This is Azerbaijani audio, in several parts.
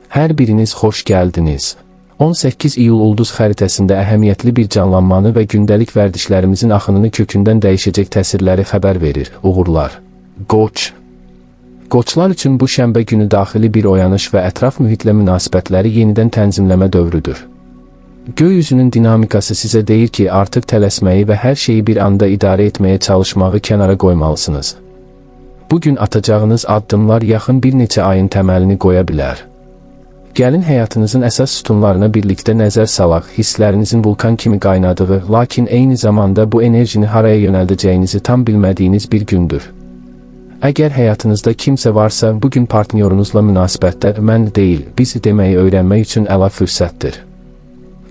Hər biriniz xoş gəldiniz. 18 iyul ulduz xəritəsində əhəmiyyətli bir canlanmanı və gündəlik vərdişlərimizin axınını kökündən dəyişəcək təsirləri xəbər verir. Uğurlar. Qoç. Qoçlar üçün bu şənbə günü daxili bir oyanış və ətraf mühitlə münasibətləri yenidən tənzimləmə dövrüdür. Göy üzünün dinamikası sizə deyir ki, artıq tələsməyi və hər şeyi bir anda idarə etməyə çalışmağı kənara qoymalısınız. Bu gün atacağınız addımlar yaxın bir neçə ayın təməlini qoya bilər. Gəlin həyatınızın əsas sütunlarına birlikdə nəzər salaq, hisslərinizin vulkan kimi qaynadığı, lakin eyni zamanda bu enerjini haraya yönəldəcəyinizi tam bilmədiyiniz bir gündür. Əgər həyatınızda kimsə varsa, bu gün partnyorunuzla münasibətdə mən deyil, biz deməyi öyrənmək üçün əla fürsətdir.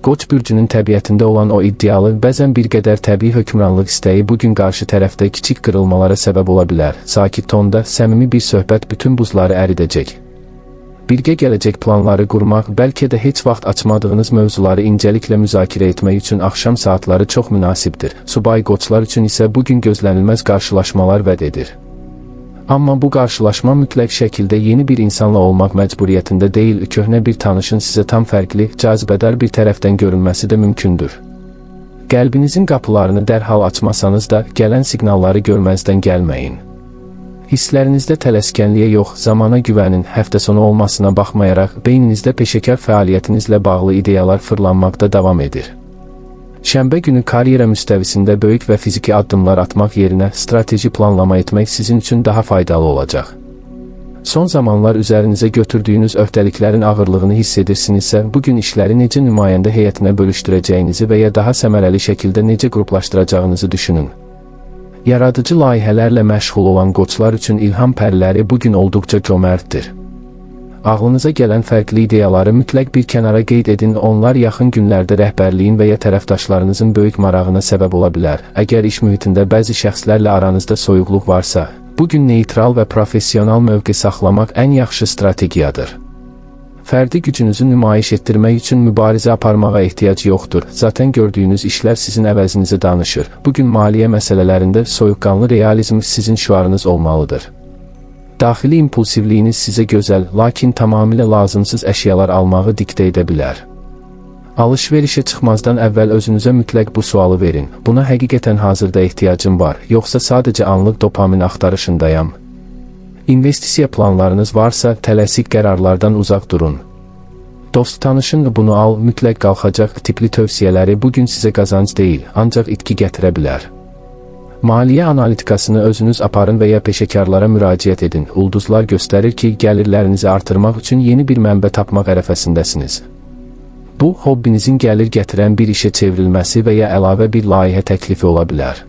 Qoç bürcünün təbiətində olan o iddialı, bəzən bir qədər təbii hökmranlıq istəyi bu gün qarşı tərəfdə kiçik qırılmalara səbəb ola bilər. Sakit tonda səmimi bir söhbət bütün buzları əridəcək. Birgə gələcək planları qurmaq, bəlkə də heç vaxt açmadığınız mövzuları incəliklə müzakirə etmək üçün axşam saatları çox münasibdir. Subay qoçlar üçün isə bu gün gözlənilməz qarşılaşmalar vəd edir. Amma bu qarşılaşma mütləq şəkildə yeni bir insanla olmaq məcburiyyətində deyil, köhnə bir tanışın sizə tam fərqli, cazibədar bir tərəfdən görünməsi də mümkündür. Qəlbinizin qapılarını dərhal açmasanız da, gələn siqnalları görməzdən gəlməyin. Hisslərinizdə tələskənliyə yox, zamana güvənin, həftə sonu olmasına baxmayaraq, beyninizdə peşəkar fəaliyyətinizlə bağlı ideyalar fırlanmaqda davam edir. Şənbə günü karyera müstəvisində böyük və fiziki addımlar atmaq yerinə strateji planlama etmək sizin üçün daha faydalı olacaq. Son zamanlar üzərinizə götürdüyünüz öhdəliklərin ağırlığını hiss edirsinizsə, bu gün işləri necə nümayəndə heyətinə bölüşdürəcəyinizi və ya daha səmərəli şəkildə necə qruplaşdıracağınızı düşünün. Yaradıcı layihələrlə məşğul olan qoçlar üçün ilham pəriləri bu gün olduqca cömərtdir. Ağlınıza gələn fərqli ideyaları mütləq bir kənara qeyd edin, onlar yaxın günlərdə rəhbərliyin və ya tərəfdaşlarınızın böyük marağına səbəb ola bilər. Əgər iş mühitində bəzi şəxslərlə aranızda soyuqluq varsa, bu gün neytral və professional mövqe saxlamaq ən yaxşı strategiyadır. Fərdi gücünüzü nümayiş etdirmək üçün mübarizə aparmağa ehtiyac yoxdur. Zaten gördüyünüz işlər sizin əvəzinizə danışır. Bu gün maliyyə məsələlərində soyuqqanlı realizm sizin şüarınız olmalıdır. Daxili impulsivliyiniz sizə gözəl, lakin tamamilə lazımsız əşyalar almağı diktə edə bilər. Alış-verişə çıxmazdan əvvəl özünüzə mütləq bu sualı verin. Buna həqiqətən hazırda ehtiyacım var, yoxsa sadəcə anlıq dopamin axtarışındayam? İnvestisiya planlarınız varsa, tələsik qərarlardan uzaq durun. Dost tanışın bunu al, mütləq qalxacaq tipli tövsiyələri bu gün sizə qazanc deyil, ancaq itki gətirə bilər. Maliyyə analitikasını özünüz aparın və ya peşəkarlara müraciət edin. Ulduzlar göstərir ki, gəlirlərinizi artırmaq üçün yeni bir mənbə tapmaq ərəfəsindəsiniz. Bu, hobbinizin gəlir gətirən bir işə çevrilməsi və ya əlavə bir layihə təklifi ola bilər.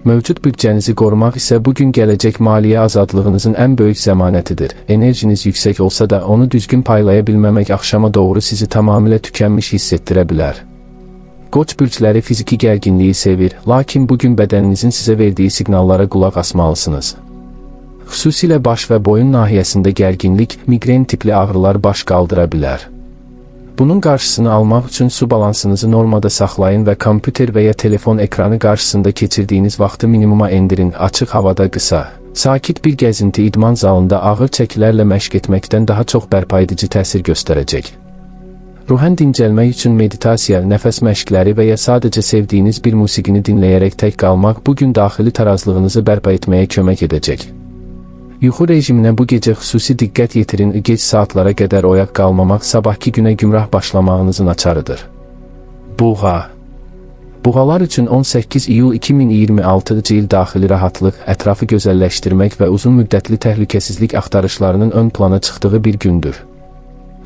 Mövcud büdcənizi qorumaq isə bu gün gələcək maliyyə azadlığınızın ən böyük zəmanətidir. Enerjiniz yüksək olsa da onu düzgün paylaya bilməmək axşama doğru sizi tamamilə tükənmiş hiss etdirə bilər. Qoç bürcləri fiziki gərginliyi sevir, lakin bu gün bədəninizin sizə verdiyi siqnallara qulaq asmalısınız. Xüsusilə baş və boyun nahiyəsində gərginlik, miqren tipli ağrılar baş qaldıra bilər. Bunun qarşısını almaq üçün su balansınızı normada saxlayın və kompüter və ya telefon ekranı qarşısında keçirdiyiniz vaxtı minimuma endirin. Açıq havada qısa, sakit bir gəzinti idman zalında ağır çəkilərlə məşq etməkdən daha çox bərpa edici təsir göstərəcək. Ruhən dincəlmək üçün meditasiya, nəfəs məşqləri və ya sadəcə sevdiyiniz bir musiqini dinləyərək tək qalmaq bu gün daxili tarazlığınızı bərpa etməyə kömək edəcək. Yuxu rejiminə bu gecə xüsusi diqqət yetirin, gec saatlara qədər oyaq qalmamaq sabahki günə gümrah başlamağınızın açarıdır. Buğa. Buğalar üçün 18 iyul 2026-cı il daxili rahatlıq, ətrafı gözəlləşdirmək və uzun müddətli təhlükəsizlik axtarışlarının ön plana çıxdığı bir gündür.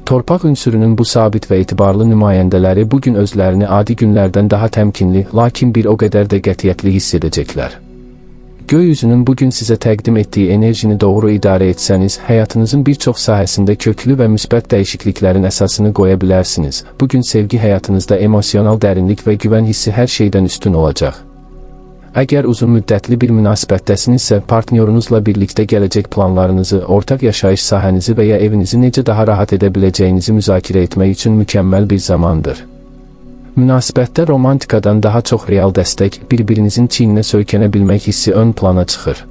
Torpaq ünsürünün bu sabit və etibarlı nümayəndələri bu gün özlərini adi günlərdən daha təmkinli, lakin bir o qədər də qətiyyətli hiss edəcəklər. Göy üzünün bu gün sizə təqdim etdiyi enerjini doğru idarə etsəniz, həyatınızın bir çox sahəsində köklü və müsbət dəyişikliklərin əsasını qoya bilərsiniz. Bu gün sevgi həyatınızda emosional dərinlik və güvən hissi hər şeydən üstün olacaq. Əgər uzun müddətli bir münasibətdəsinizsə, partnyorunuzla birlikdə gələcək planlarınızı, ortaq yaşayış sahənizi və ya evinizi necə daha rahat edə biləcəyinizi müzakirə etmək üçün mükəmməl bir zamandır. Münasibətdə romantikadan daha çox real dəstək, bir-birinizin çiyninə söykənə bilmək hissi ön plana çıxır.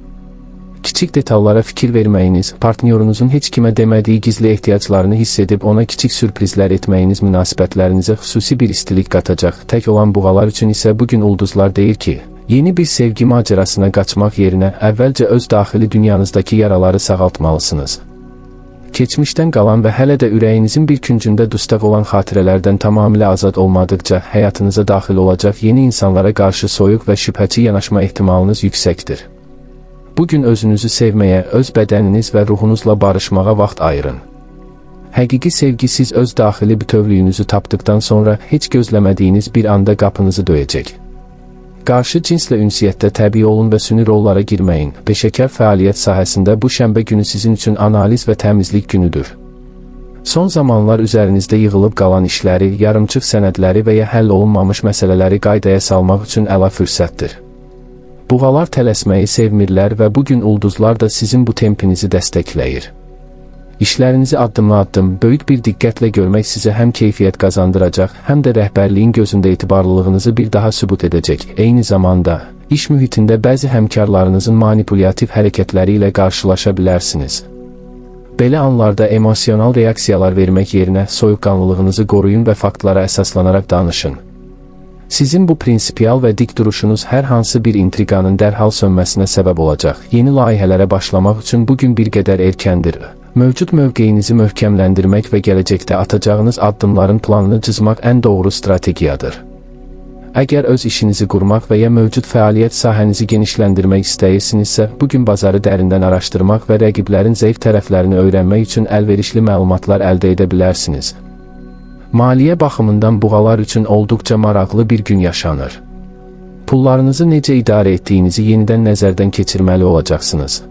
Kiçik Kiçik detallara fikir verməyiniz, partnyorunuzun heç kimə demədiyi gizli ehtiyaclarını hiss edib ona kiçik sürprizlər etməyiniz münasibətlərinizə xüsusi bir istilik qatacaq. Tək olan buğalar üçün isə bugün ulduzlar deyir ki, yeni bir sevgi macerasına qaçmaq yerinə əvvəlcə öz daxili dünyanızdakı yaraları sağaltmalısınız. Keçmişdən qalan və hələ də ürəyinizin bir küncündə dustaq olan xatirələrdən tamamilə azad olmadıqca həyatınıza daxil olacaq yeni insanlara qarşı soyuq və şübhəçi yanaşma ehtimalınız yüksəkdir. Bugün özünüzü sevməyə, öz bədəniniz və ruhunuzla barışmağa vaxt ayırın. Həqiqi sevgi siz öz daxili bütövlüyünüzü tapdıqdan sonra heç gözləmədiyiniz bir anda qapınızı döyəcək. Qarşı cinslə ünsiyyətdə təbii olun və süni rollara girməyin. Peşəkar fəaliyyət sahəsində bu şənbə günü sizin üçün analiz və təmizlik günüdür. Son zamanlar üzərinizdə yığılıb qalan işləri, yarımçıq sənədləri və ya həll olunmamış məsələləri qaydaya salmaq üçün əla fürsətdir. Buğalar tələsməyi sevmirlər və bugün ulduzlar da sizin bu tempinizi dəstəkləyir. İşlərinizi addımla-addım, böyük bir diqqətlə görmək sizə həm keyfiyyət qazandıracaq, həm də rəhbərliyin gözündə etibarlılığınızı bir daha sübut edəcək. Eyni zamanda, iş mühitində bəzi həmkarlarınızın manipulyativ hərəkətləri ilə qarşılaşa bilərsiniz. Belə anlarda emosional reaksiyalar vermək yerinə soyuqqanlılığınızı qoruyun və faktlara əsaslanaraq danışın. Sizin bu prinsipial və dik duruşunuz hər hansı bir intriqanın dərhal sönməsinə səbəb olacaq. Yeni layihələrə başlamaq üçün bugün bir qədər erkəndir. Mövcud mövqeyinizi möhkəmləndirmək və gələcəkdə atacağınız addımların planını cızmaq ən doğru strategiyadır. Əgər öz işinizi qurmaq və ya mövcud fəaliyyət sahənizi genişləndirmək istəyirsinizsə, bugün bazarı dərindən araşdırmaq və rəqiblərin zəif tərəflərini öyrənmək üçün əlverişli məlumatlar əldə edə bilərsiniz. Maliyyə baxımından buğalar üçün olduqca maraqlı bir gün yaşanır. Pullarınızı necə idarə etdiyinizi yenidən nəzərdən keçirməli olacaqsınız.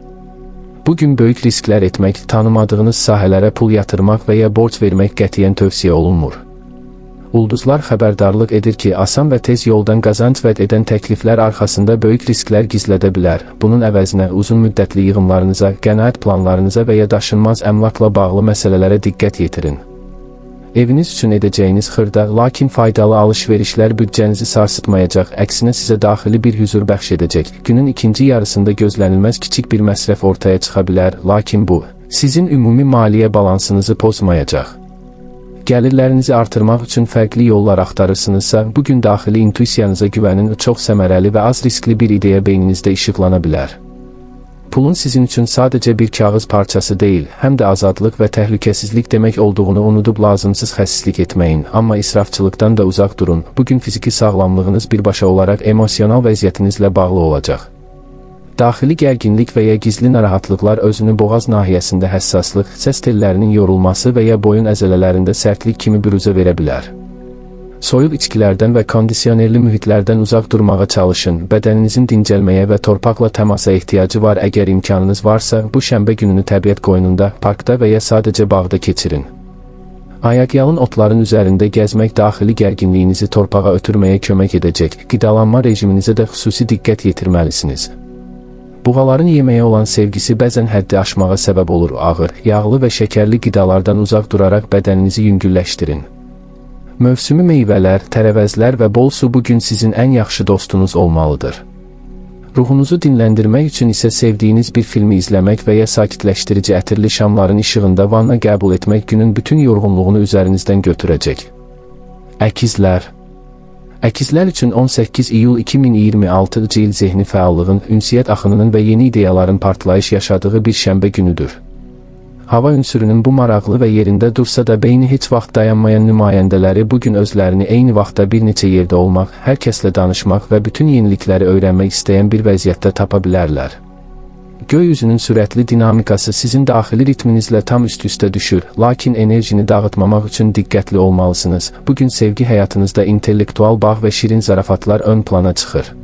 Bugün böyük risklər etmək, tanımadığınız sahələrə pul yatırmaq və ya borc vermək qətiyyən tövsiyə olunmur. Ulduzlar xəbərdarlıq edir ki, asan və tez yoldan qazanc vəd edən təkliflər arxasında böyük risklər gizlədə bilər. Bunun əvəzinə uzun müddətli yığımlarınıza, qənaət planlarınıza və ya daşınmaz əmlakla bağlı məsələlərə diqqət yetirin. Eviniz üçün edəcəyiniz xırda, lakin faydalı alış-verişlər büdcənizi sarsıtmayacaq, əksinə sizə daxili bir hüzur bəxş edəcək. Günün ikinci yarısında gözlənilməz kiçik bir məsrəf ortaya çıxa bilər, lakin bu, sizin ümumi maliyyə balansınızı pozmayacaq. Gəlirlərinizi artırmaq üçün fərqli yollar axtarırsınızsa, bugün daxili intuisiyanıza güvənin, çox səmərəli və az riskli bir ideya beyninizdə işıqlana bilər. Pulun sizin üçün sadəcə bir kağız parçası deyil, həm də azadlıq və təhlükəsizlik demək olduğunu unudub lazımsız xəsislik etməyin, amma israfçılıqdan da uzaq durun. Bugün fiziki sağlamlığınız birbaşa olaraq emosional vəziyyətinizlə bağlı olacaq. Daxili gərginlik və ya gizli narahatlıqlar özünü boğaz nahiyəsində həssaslıq, səs tellərinin yorulması və ya boyun əzələlərində sərtlik kimi büruzə verə bilər. Soyuq içkilərdən və kondisionerli mühitlərdən uzaq durmağa çalışın. Bədəninizin dincəlməyə və torpaqla təmasa ehtiyacı var. Əgər imkanınız varsa, bu şənbə gününü təbiət qoynunda, parkda və ya sadəcə bağda keçirin. Ayaqyalın otların üzərində gəzmək daxili gərginliyinizi torpağa ötürməyə kömək edəcək. Qidalanma rejiminizə də xüsusi diqqət yetirməlisiniz. Buğaların yeməyə olan sevgisi bəzən həddi aşmağa səbəb olur. Ağır, yağlı və şəkərli qidalardan uzaq duraraq bədəninizi yüngülləşdirin. Mövsümi meyvələr, tərəvəzlər və bol su bugün sizin ən yaxşı dostunuz olmalıdır. Ruhunuzu dinləndirmək üçün isə sevdiyiniz bir filmi izləmək və ya sakitləşdirici ətirli şamların işığında vanna qəbul etmək günün bütün yorğunluğunu üzərinizdən götürəcək. Əkizlər. Əkizlər üçün 18 iyul 2026-cı il zehni fəallığın, ünsiyyət axınının və yeni ideyaların partlayış yaşadığı bir şənbə günüdür. Hava ünsürünün bu maraqlı və yerində dursa da beyni heç vaxt dayanmayan nümayəndələri bugün özlərini eyni vaxtda bir neçə yerdə olmaq, hər kəslə danışmaq və bütün yenilikləri öyrənmək istəyən bir vəziyyətdə tapa bilərlər. Göy üzünün sürətli dinamikası sizin daxili ritminizlə tam üst-üstə düşür, lakin enerjini dağıtmamaq üçün diqqətli olmalısınız. Bugün sevgi həyatınızda intellektual bağ və şirin zarafatlar ön plana çıxır.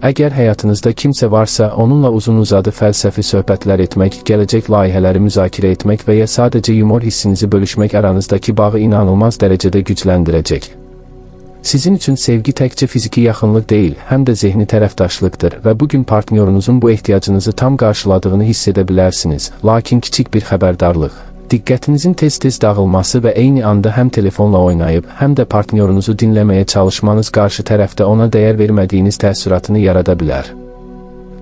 Əgər həyatınızda kimsə varsa, onunla uzun-uzadı fəlsəfi söhbətlər etmək, gələcək layihələri müzakirə etmək və ya sadəcə yumor hissinizi bölüşmək aranızdakı bağı inanılmaz dərəcədə gücləndirəcək. Sizin üçün sevgi təkcə fiziki yaxınlıq deyil, həm də zehni tərəfdaşlıqdır və bugün partnyorunuzun bu ehtiyacınızı tam qarşıladığını hiss edə bilərsiniz. Lakin kiçik bir xəbərdarlıq. Diqqətinizin tez-tez dağılması və eyni anda həm telefonla oynayıb, həm də partnyorunuzu dinləməyə çalışmanız qarşı tərəfdə ona dəyər vermədiyiniz təəssüratını yarada bilər.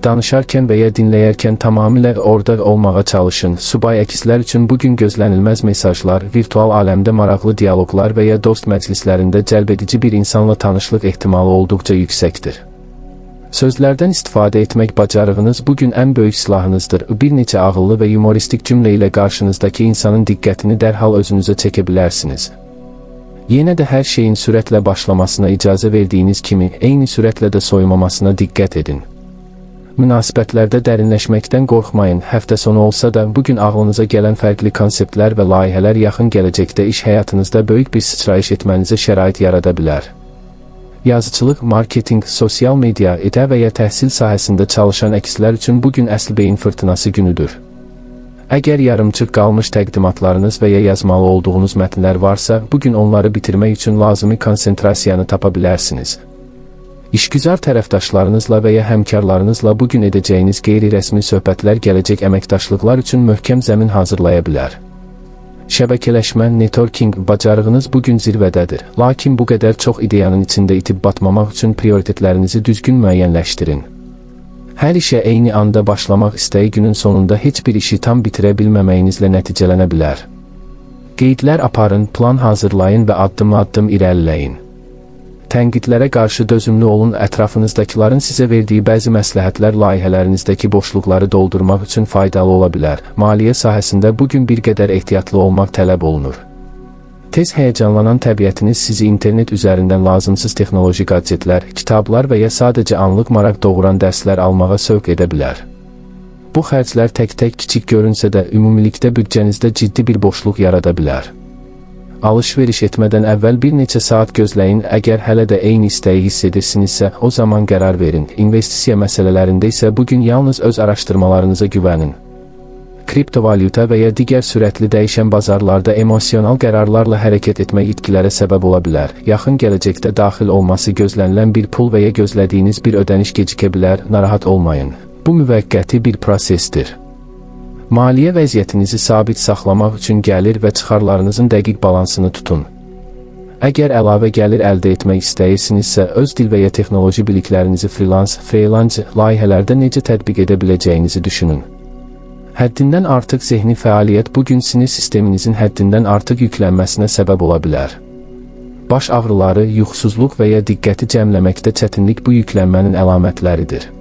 Danışarkən və ya dinləyərkən tamamilə orada olmağa çalışın. Subay əkizlər üçün bu gün gözlənilməz mesajlar, virtual aləmdə maraqlı dialoqlar və ya dost məclislərində cəlbedici bir insanla tanışlıq ehtimalı olduqca yüksəkdir. Sözlərdən istifadə etmək bacarığınız bu gün ən böyük silahınızdır. Bir neçə ağıllı və yumoristik cümlə ilə qarşınızdakı insanın diqqətini dərhal özünüzə çəkə bilərsiniz. Yenə də hər şeyin sürətlə başlamasına icazə verdiyiniz kimi, eyni sürətlə də soyumamasına diqqət edin. Münasibətlərdə dərinləşməkdən qorxmayın. Həftə sonu olsa da, bu gün ağlınıza gələn fərqli konseptlər və layihələr yaxın gələcəkdə iş həyatınızda böyük bir sıçrayış etmənizə şərait yarada bilər. Yazıçılıq, marketinq, sosial media, idə və ya təhsil sahəsində çalışan əkizlər üçün bu gün əsl beyin fırtınası günüdür. Əgər yarımçıq qalmış təqdimatlarınız və ya yazmalı olduğunuz mətnlər varsa, bu gün onları bitirmək üçün lazımi konsentrasiyanı tapa bilərsiniz. İşgüzar tərəfdaşlarınızla və ya həmkarlarınızla bu gün edəcəyiniz qeyri-rəsmi söhbətlər gələcək əməkdaşlıqlar üçün möhkəm zəmin hazırlaya bilər. Şəbəkələşmə, networking bacarığınız bu gün zirvədədir. Lakin bu qədər çox ideyanın içində itib batmamaq üçün prioritetlərinizi düzgün müəyyənləşdirin. Hər işə eyni anda başlamaq istəyi günün sonunda heç bir işi tam bitirə bilməməyinizlə nəticələnə bilər. Qeydlər aparın, plan hazırlayın və addım-addım irəliləyin. Tənqidlərə qarşı dözümlü olun, ətrafınızdakıların sizə verdiyi bəzi məsləhətlər layihələrinizdəki boşluqları doldurmaq üçün faydalı ola bilər. Maliyyə sahəsində bu gün bir qədər ehtiyatlı olmaq tələb olunur. Tez həyəcanlanan təbiətiniz sizi internet üzərindən lazımsız texnoloji qadjetlər, kitablar və ya sadəcə anlıq maraq doğuran dərslər almağa sövq edə bilər. Bu xərclər tək-tək kiçik görünsə də, ümumilikdə büdcənizdə ciddi bir boşluq yarada bilər. Alış-veriş etmədən əvvəl bir neçə saat gözləyin, əgər hələ də eyni istəyi hiss edirsinizsə, o zaman qərar verin. İnvestisiya məsələlərində isə bu gün yalnız öz araşdırmalarınıza güvənin. Kriptovalyuta və ya digər sürətli dəyişən bazarlarda emosional qərarlarla hərəkət etmək itkilərə səbəb ola bilər. Yaxın gələcəkdə daxil olması gözlənilən bir pul və ya gözlədiyiniz bir ödəniş gecikə bilər, narahat olmayın. Bu müvəqqəti bir prosesdir. Maliyyə vəziyyətinizi sabit saxlamaq üçün gəlir və çıxarlarınızın dəqiq balansını tutun. Əgər əlavə gəlir əldə etmək istəyirsinizsə, öz dil və ya texnoloji biliklərinizi freelance layihələrdə necə tətbiq edə biləcəyinizi düşünün. Həddindən artıq zehni fəaliyyət bu gün sinir sisteminizin həddindən artıq yüklənməsinə səbəb ola bilər. Baş ağrıları, yuxusuzluq və ya diqqəti cəmləməkdə çətinlik bu yüklənmənin əlamətləridir.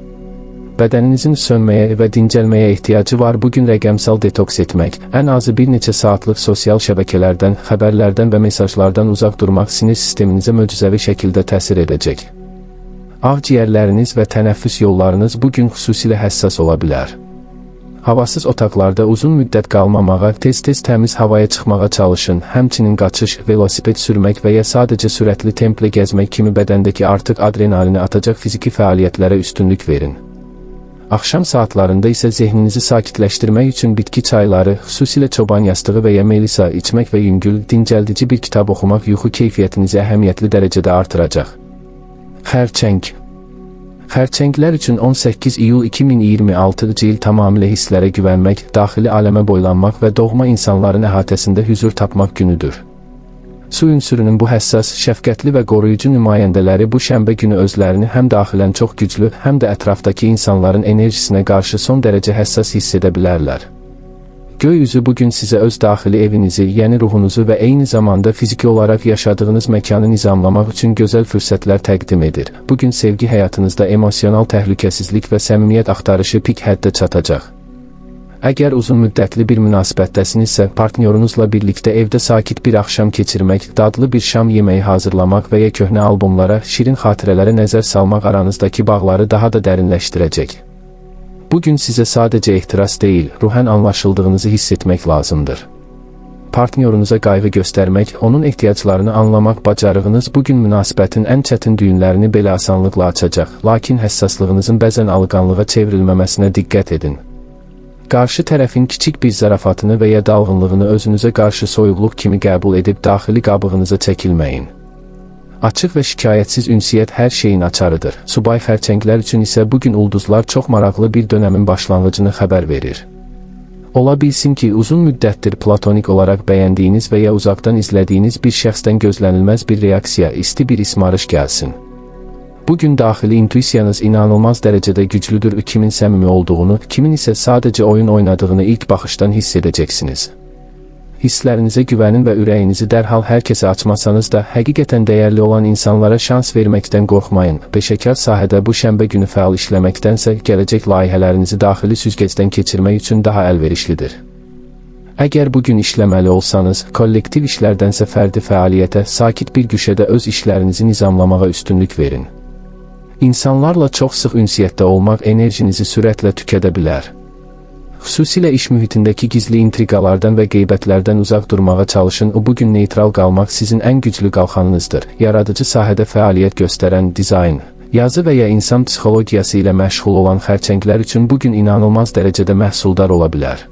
Bədəninizin sönməyə və dincəlməyə ehtiyacı var. Bu gün rəqəmsal detoks etmək, ən azı bir neçə saatlıq sosial şəbəkələrdən, xəbərlərdən və mesajlardan uzaq durmaq sinir sisteminizə möcüzəvi şəkildə təsir edəcək. Ağciyərləriniz və tənəffüs yollarınız bu gün xüsusilə həssas ola bilər. Havasız otaqlarda uzun müddət qalmamağa, tez-tez təmiz havaya çıxmağa çalışın, həmçinin qaçış, velosiped sürmək və ya sadəcə sürətli templə gəzmək kimi bədəndəki artıq adrenalini atacaq fiziki fəaliyyətlərə üstünlük verin. Axşam saatlarında isə zehninizi sakitləşdirmək üçün bitki çayları, xüsusilə çoban yastığı və ya melisa içmək və yüngül, dincəldici bir kitab oxumaq yuxu keyfiyyətinizi əhəmiyyətli dərəcədə artıracaq. Xərçəng. Xərçənglər üçün 18 iyul 2026-cı il tamamilə hisslərə güvənmək, daxili aləmə boylanmaq və doğma insanların əhatəsində hüzur tapmaq günüdür. Su ünsürünün bu həssas, şəfqətli və qoruyucu nümayəndələri bu şənbə günü özlərini həm daxilən çox güclü, həm də ətrafdakı insanların enerjisinə qarşı son dərəcə həssas hiss edə bilərlər. Göy üzü bu gün sizə öz daxili evinizi, yəni ruhunuzu və eyni zamanda fiziki olaraq yaşadığınız məkanı nizamlamaq üçün gözəl fürsətlər təqdim edir. Bu gün sevgi həyatınızda emosional təhlükəsizlik və səmimiyyət axtarışı pik həddə çatacaq. Əgər uzun müddətli bir münasibətdəsinizsə, partnyorunuzla birlikdə evdə sakit bir axşam keçirmək, dadlı bir şam yeməyi hazırlamaq və ya köhnə albomlara, şirin xatirələrə nəzər salmaq aranızdakı bağları daha da dərinləşdirəcək. Bu gün sizə sadəcə ehtiras deyil, ruhən anlaşıldığınızı hiss etmək lazımdır. Partnyorunuza qayğı göstərmək, onun ehtiyaclarını anlamaq bacarığınız bu gün münasibətin ən çətin düyünlərini belə asanlıqla açacaq. Lakin həssaslığınızın bəzən alqanlığa çevrilməməsinə diqqət edin. Qarşı tərəfin kiçik bir zarafatını və ya dalğınlığını özünüzə qarşı soyuqluq kimi qəbul edib daxili qabığınıza çəkilməyin. Açıq və şikayətsiz ünsiyyət hər şeyin açarıdır. Subay xərçənglər üçün isə bu gün ulduzlar çox maraqlı bir dönəmin başlanğıcını xəbər verir. Ola bilsin ki, uzun müddətdir platonik olaraq bəyəndiyiniz və ya uzaqdan izlədiyiniz bir şəxsdən gözlənilməz bir reaksiya, isti bir ismarış gəlsin. Bu gün daxili intuisiyanız inanılmaz dərəcədə güclüdür. Kimin səmimi olduğunu, kimin isə sadəcə oyun oynadığını ilk baxışdan hiss edəcəksiniz. Hisslərinizə güvənin və ürəyinizi dərhal hər kəsə açmasanız da, həqiqətən dəyərli olan insanlara şans verməkdən qorxmayın. Peşəkar sahədə bu şənbə günü fəal işləməkdənsə, gələcək layihələrinizi daxili süzgəcdən keçirmək üçün daha əlverişlidir. Əgər bu gün işləməli olsanız, kollektiv işlərdənsə fərdi fəaliyyətə, sakit bir güşədə öz işlərinizi nizamlamağa üstünlük verin. İnsanlarla çox sıx ünsiyyətdə olmaq enerjinizi sürətlə tükədə bilər. Xüsusilə iş mühitindəki gizli intriqalardan və qeybətlərdən uzaq durmağa çalışın. Bu gün neytral qalmaq sizin ən güclü qalxanınızdır. Yaradıcı sahədə fəaliyyət göstərən dizayn, yazı və ya insan psixologiyası ilə məşğul olan xərçənglər üçün bu gün inanılmaz dərəcədə məhsuldar ola bilər.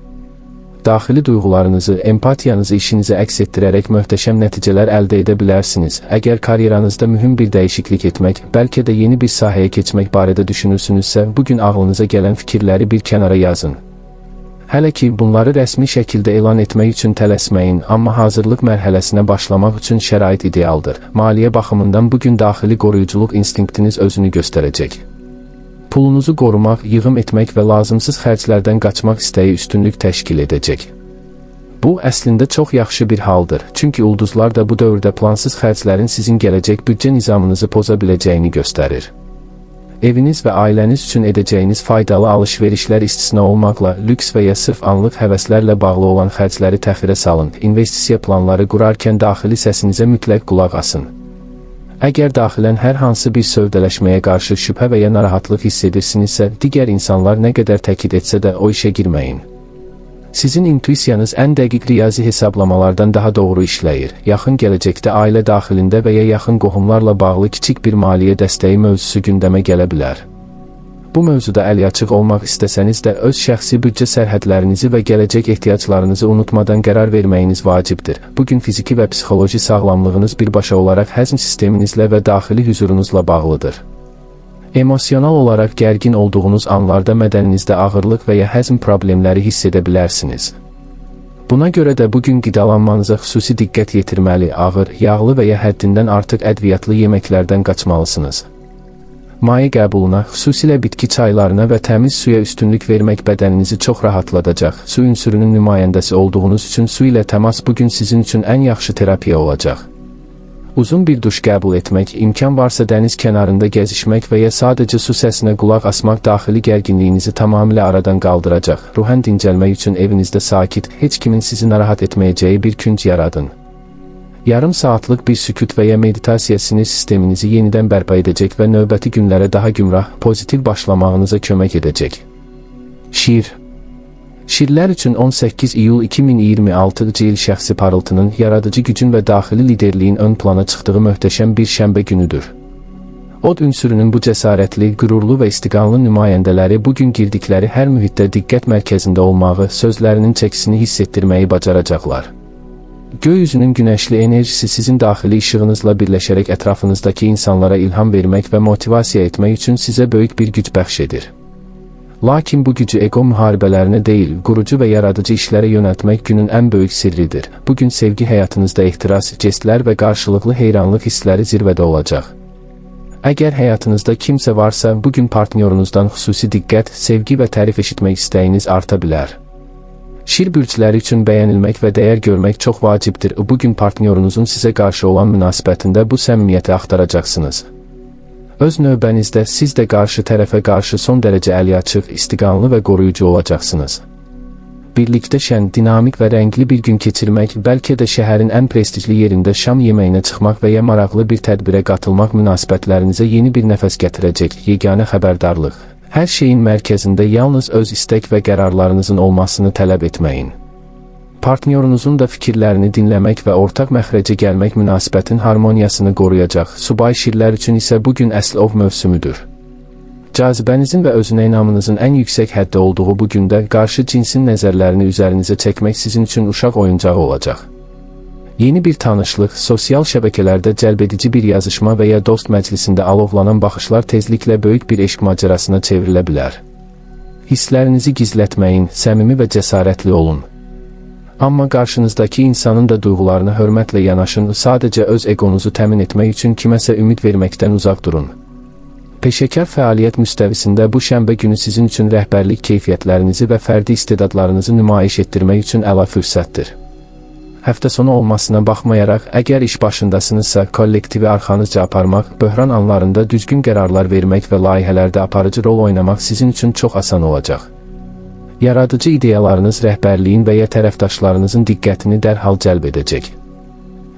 Daxili duyğularınızı, empatiyanızı işinizə əks etdirərək möhtəşəm nəticələr əldə edə bilərsiniz. Əgər karyeranızda mühüm bir dəyişiklik etmək, bəlkə də yeni bir sahəyə keçmək barədə düşünürsünüzsə, bu gün ağlınıza gələn fikirləri bir kənara yazın. Hələ ki, bunları rəsmi şəkildə elan etmək üçün tələsməyin, amma hazırlıq mərhələsinə başlamaq üçün şərait idealdır. Maliyyə baxımından bu gün daxili qoruyuculuq instinktiniz özünü göstərəcək. Pulunuzu qorumaq, yığım etmək və lazımsız xərclərdən qaçmaq istəyi üstünlük təşkil edəcək. Bu, əslində çox yaxşı bir haldır, çünki ulduzlar da bu dövrdə plansız xərclərin sizin gələcək büdcə nizamınızı poza biləcəyini göstərir. Eviniz və ailəniz üçün edəcəyiniz faydalı alış-verişlər istisna olmaqla, lüks və ya sırf anlıq həvəslərlə bağlı olan xərcləri təxirə salın. İnvestisiya planları qurarkən daxili səsinizə mütləq qulaq asın. Əgər daxilən hər hansı bir sövdələşməyə qarşı şübhə və ya narahatlıq hiss edirsinizsə, digər insanlar nə qədər təkid etsə də o işə girməyin. Sizin intuisiyanız ən dəqiq riyazi hesablamalardan daha doğru işləyir. Yaxın gələcəkdə ailə daxilində və ya yaxın qohumlarla bağlı kiçik bir maliyyə dəstəyi mövzusu gündəmə gələ bilər. Bu mövzuda əliaçıq olmaq istəsəniz də öz şəxsi büdcə sərhədlərinizi və gələcək ehtiyaclarınızı unutmadan qərar verməyiniz vacibdir. Bu gün fiziki və psixoloji sağlamlığınız birbaşa olaraq həzm sisteminizlə və daxili hüzurunuzla bağlıdır. Emosional olaraq gərgin olduğunuz anlarda bədəninizdə ağırlıq və ya həzm problemləri hiss edə bilərsiniz. Buna görə də bu gün qidalanmanıza xüsusi diqqət yetirməli, ağır, yağlı və ya həddindən artıq ədviyyatlı yeməklərdən qaçmalısınız. Maye qəbuluna, xüsusilə bitki çaylarına və təmiz suya üstünlük vermək bədəninizi çox rahatladacaq. Su ünsürünün nümayəndəsi olduğunuz üçün su ilə təmas bu gün sizin üçün ən yaxşı terapiya olacaq. Uzun bir duş qəbul etmək, imkan varsa dəniz kənarında gəzişmək və ya sadəcə su səsinə qulaq asmaq daxili gərginliyinizi tamamilə aradan qaldıracaq. Ruhən dincəlmək üçün evinizdə sakit, heç kimin sizi narahat etməyəcəyi bir künc yaradın. Yarım saatlıq bir sükut və ya meditasiya sinir sisteminizi yenidən bərpa edəcək və növbəti günlərə daha gümrah, pozitiv başlamağınıza kömək edəcək. Şir. Şirlər üçün 18 iyul 2026-cı il şəxsi parıltının, yaradıcı gücün və daxili liderliyin ön plana çıxdığı möhtəşəm bir şənbə günüdür. Od ünsürünün bu cəsarətli, qürurlu və istiqanlı nümayəndələri bu gün girdikləri hər mühitdə diqqət mərkəzində olmağı, sözlərinin çəkisini hiss etdirməyi bacaracaqlar. Göy üzünün günəşli enerjisi sizin daxili işığınızla birləşərək ətrafınızdakı insanlara ilham vermək və motivasiya etmək üçün sizə böyük bir güc bəxş edir. Lakin bu gücü ego müharibələrinə deyil, qurucu və yaradıcı işlərə yönəltmək günün ən böyük sirridir. Bu gün sevgi həyatınızda ehtiras, jestlər və qarşılıqlı heyranlıq hissləri zirvədə olacaq. Əgər həyatınızda kimsə varsa, bu gün partnyorunuzdan xüsusi diqqət, sevgi və tərif eşitmək istəyiniz arta bilər. Şir bürcləri üçün bəyənilmək və dəyər görmək çox vacibdir. Bu gün partnyorunuzun sizə qarşı olan münasibətində bu səmimiyyəti axtaracaqsınız. Öz növbənizdə siz də qarşı tərəfə qarşı son dərəcə əliaçıq, istiqanlı və qoruyucu olacaqsınız. Birlikdə şən, dinamik və rəngli bir gün keçirmək, bəlkə də şəhərin ən prestijli yerində şam yeməyinə çıxmaq və ya maraqlı bir tədbirə qatılmaq münasibətlərinizə yeni bir nəfəs gətirəcək. Yeganə xəbərdarlıq. Hər şeyin mərkəzində yalnız öz istək və qərarlarınızın olmasını tələb etməyin. Partnyorunuzun da fikirlərini dinləmək və ortaq məxrəcə gəlmək münasibətin harmoniyasını qoruyacaq. Subay şirlər üçün isə bu gün əsl ov mövsümüdür. Cazibənizin və özünə inamınızın ən yüksək həddə olduğu bu gündə qarşı cinsin nəzərlərini üzərinizə çəkmək sizin üçün uşaq oyuncağı olacaq. Yeni bir tanışlıq, sosial şəbəkələrdə cəlbedici bir yazışma və ya dost məclisində alovlanan baxışlar tezliklə böyük bir eşq macərasına çevrilə bilər. Hisslərinizi gizlətməyin, səmimi və cəsarətli olun. Amma qarşınızdakı insanın da duyğularına hörmətlə yanaşın, sadəcə öz egonuzu təmin etmək üçün kiməsə ümid verməkdən uzaq durun. Peşəkar fəaliyyət müstəvisində bu şənbə günü sizin üçün rəhbərlik keyfiyyətlərinizi və fərdi istedadlarınızı nümayiş etdirmək üçün əla fürsətdir. Həftə sonu olmasına baxmayaraq, əgər iş başındasınızsa, kollektivi arxanızca aparmaq, böhran anlarında düzgün qərarlar vermək və layihələrdə aparıcı rol oynamaq sizin üçün çox asan olacaq. Yaradıcı ideyalarınız rəhbərliyin və ya tərəfdaşlarınızın diqqətini dərhal cəlb edəcək.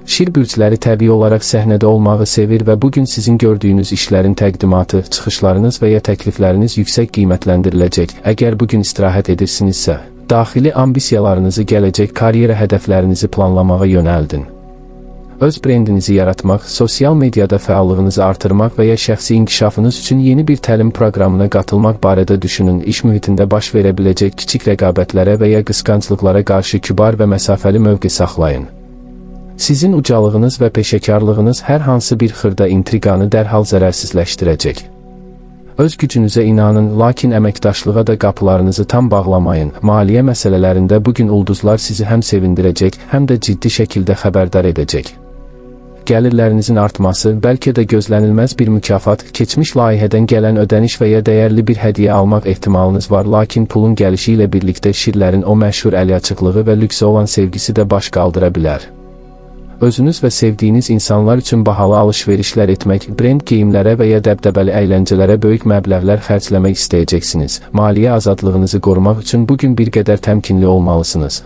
Şir bürcləri təbii olaraq səhnədə olmağı sevir və bugün sizin gördüyünüz işlərin təqdimatı, çıxışlarınız və ya təklifləriniz yüksək qiymətləndiriləcək. Əgər bugün istirahət edirsinizsə, daxili ambisiyalarınızı gələcək karyera hədəflərinizi planlamağa yönəldin. Öz brendinizi yaratmaq, sosial mediada fəallığınızı artırmaq və ya şəxsi inkişafınız üçün yeni bir təlim proqramına qatılmaq barədə düşünün. İş mühitində baş verə biləcək kiçik rəqabətlərə və ya qısqanclıqlara qarşı kübar və məsafəli mövqe saxlayın. Sizin ucalığınız və peşəkarlığınız hər hansı bir xırda intriqanı dərhal zərərsizləşdirəcək. Öz gücünüzə inanın, lakin əməkdaşlığa da qapılarınızı tam bağlamayın. Maliyyə məsələlərində bugün ulduzlar sizi həm sevindirəcək, həm də ciddi şəkildə xəbərdar edəcək. Gəlirlərinizin artması, bəlkə də gözlənilməz bir mükafat, keçmiş layihədən gələn ödəniş və ya dəyərli bir hədiyyə almaq ehtimalınız var, lakin pulun gəlişi ilə birlikdə şirlərin o məşhur əliaçıqlığı və lüksə olan sevgisi də baş qaldıra bilər. Özünüz və sevdiyiniz insanlar üçün bahalı alış-verişlər etmək, brend geyimlərə və ya dəbdəbəli əyləncələrə böyük məbləğlər xərcləmək istəyəcəksiniz. Maliyyə azadlığınızı qorumaq üçün bugün bir qədər təmkinli olmalısınız.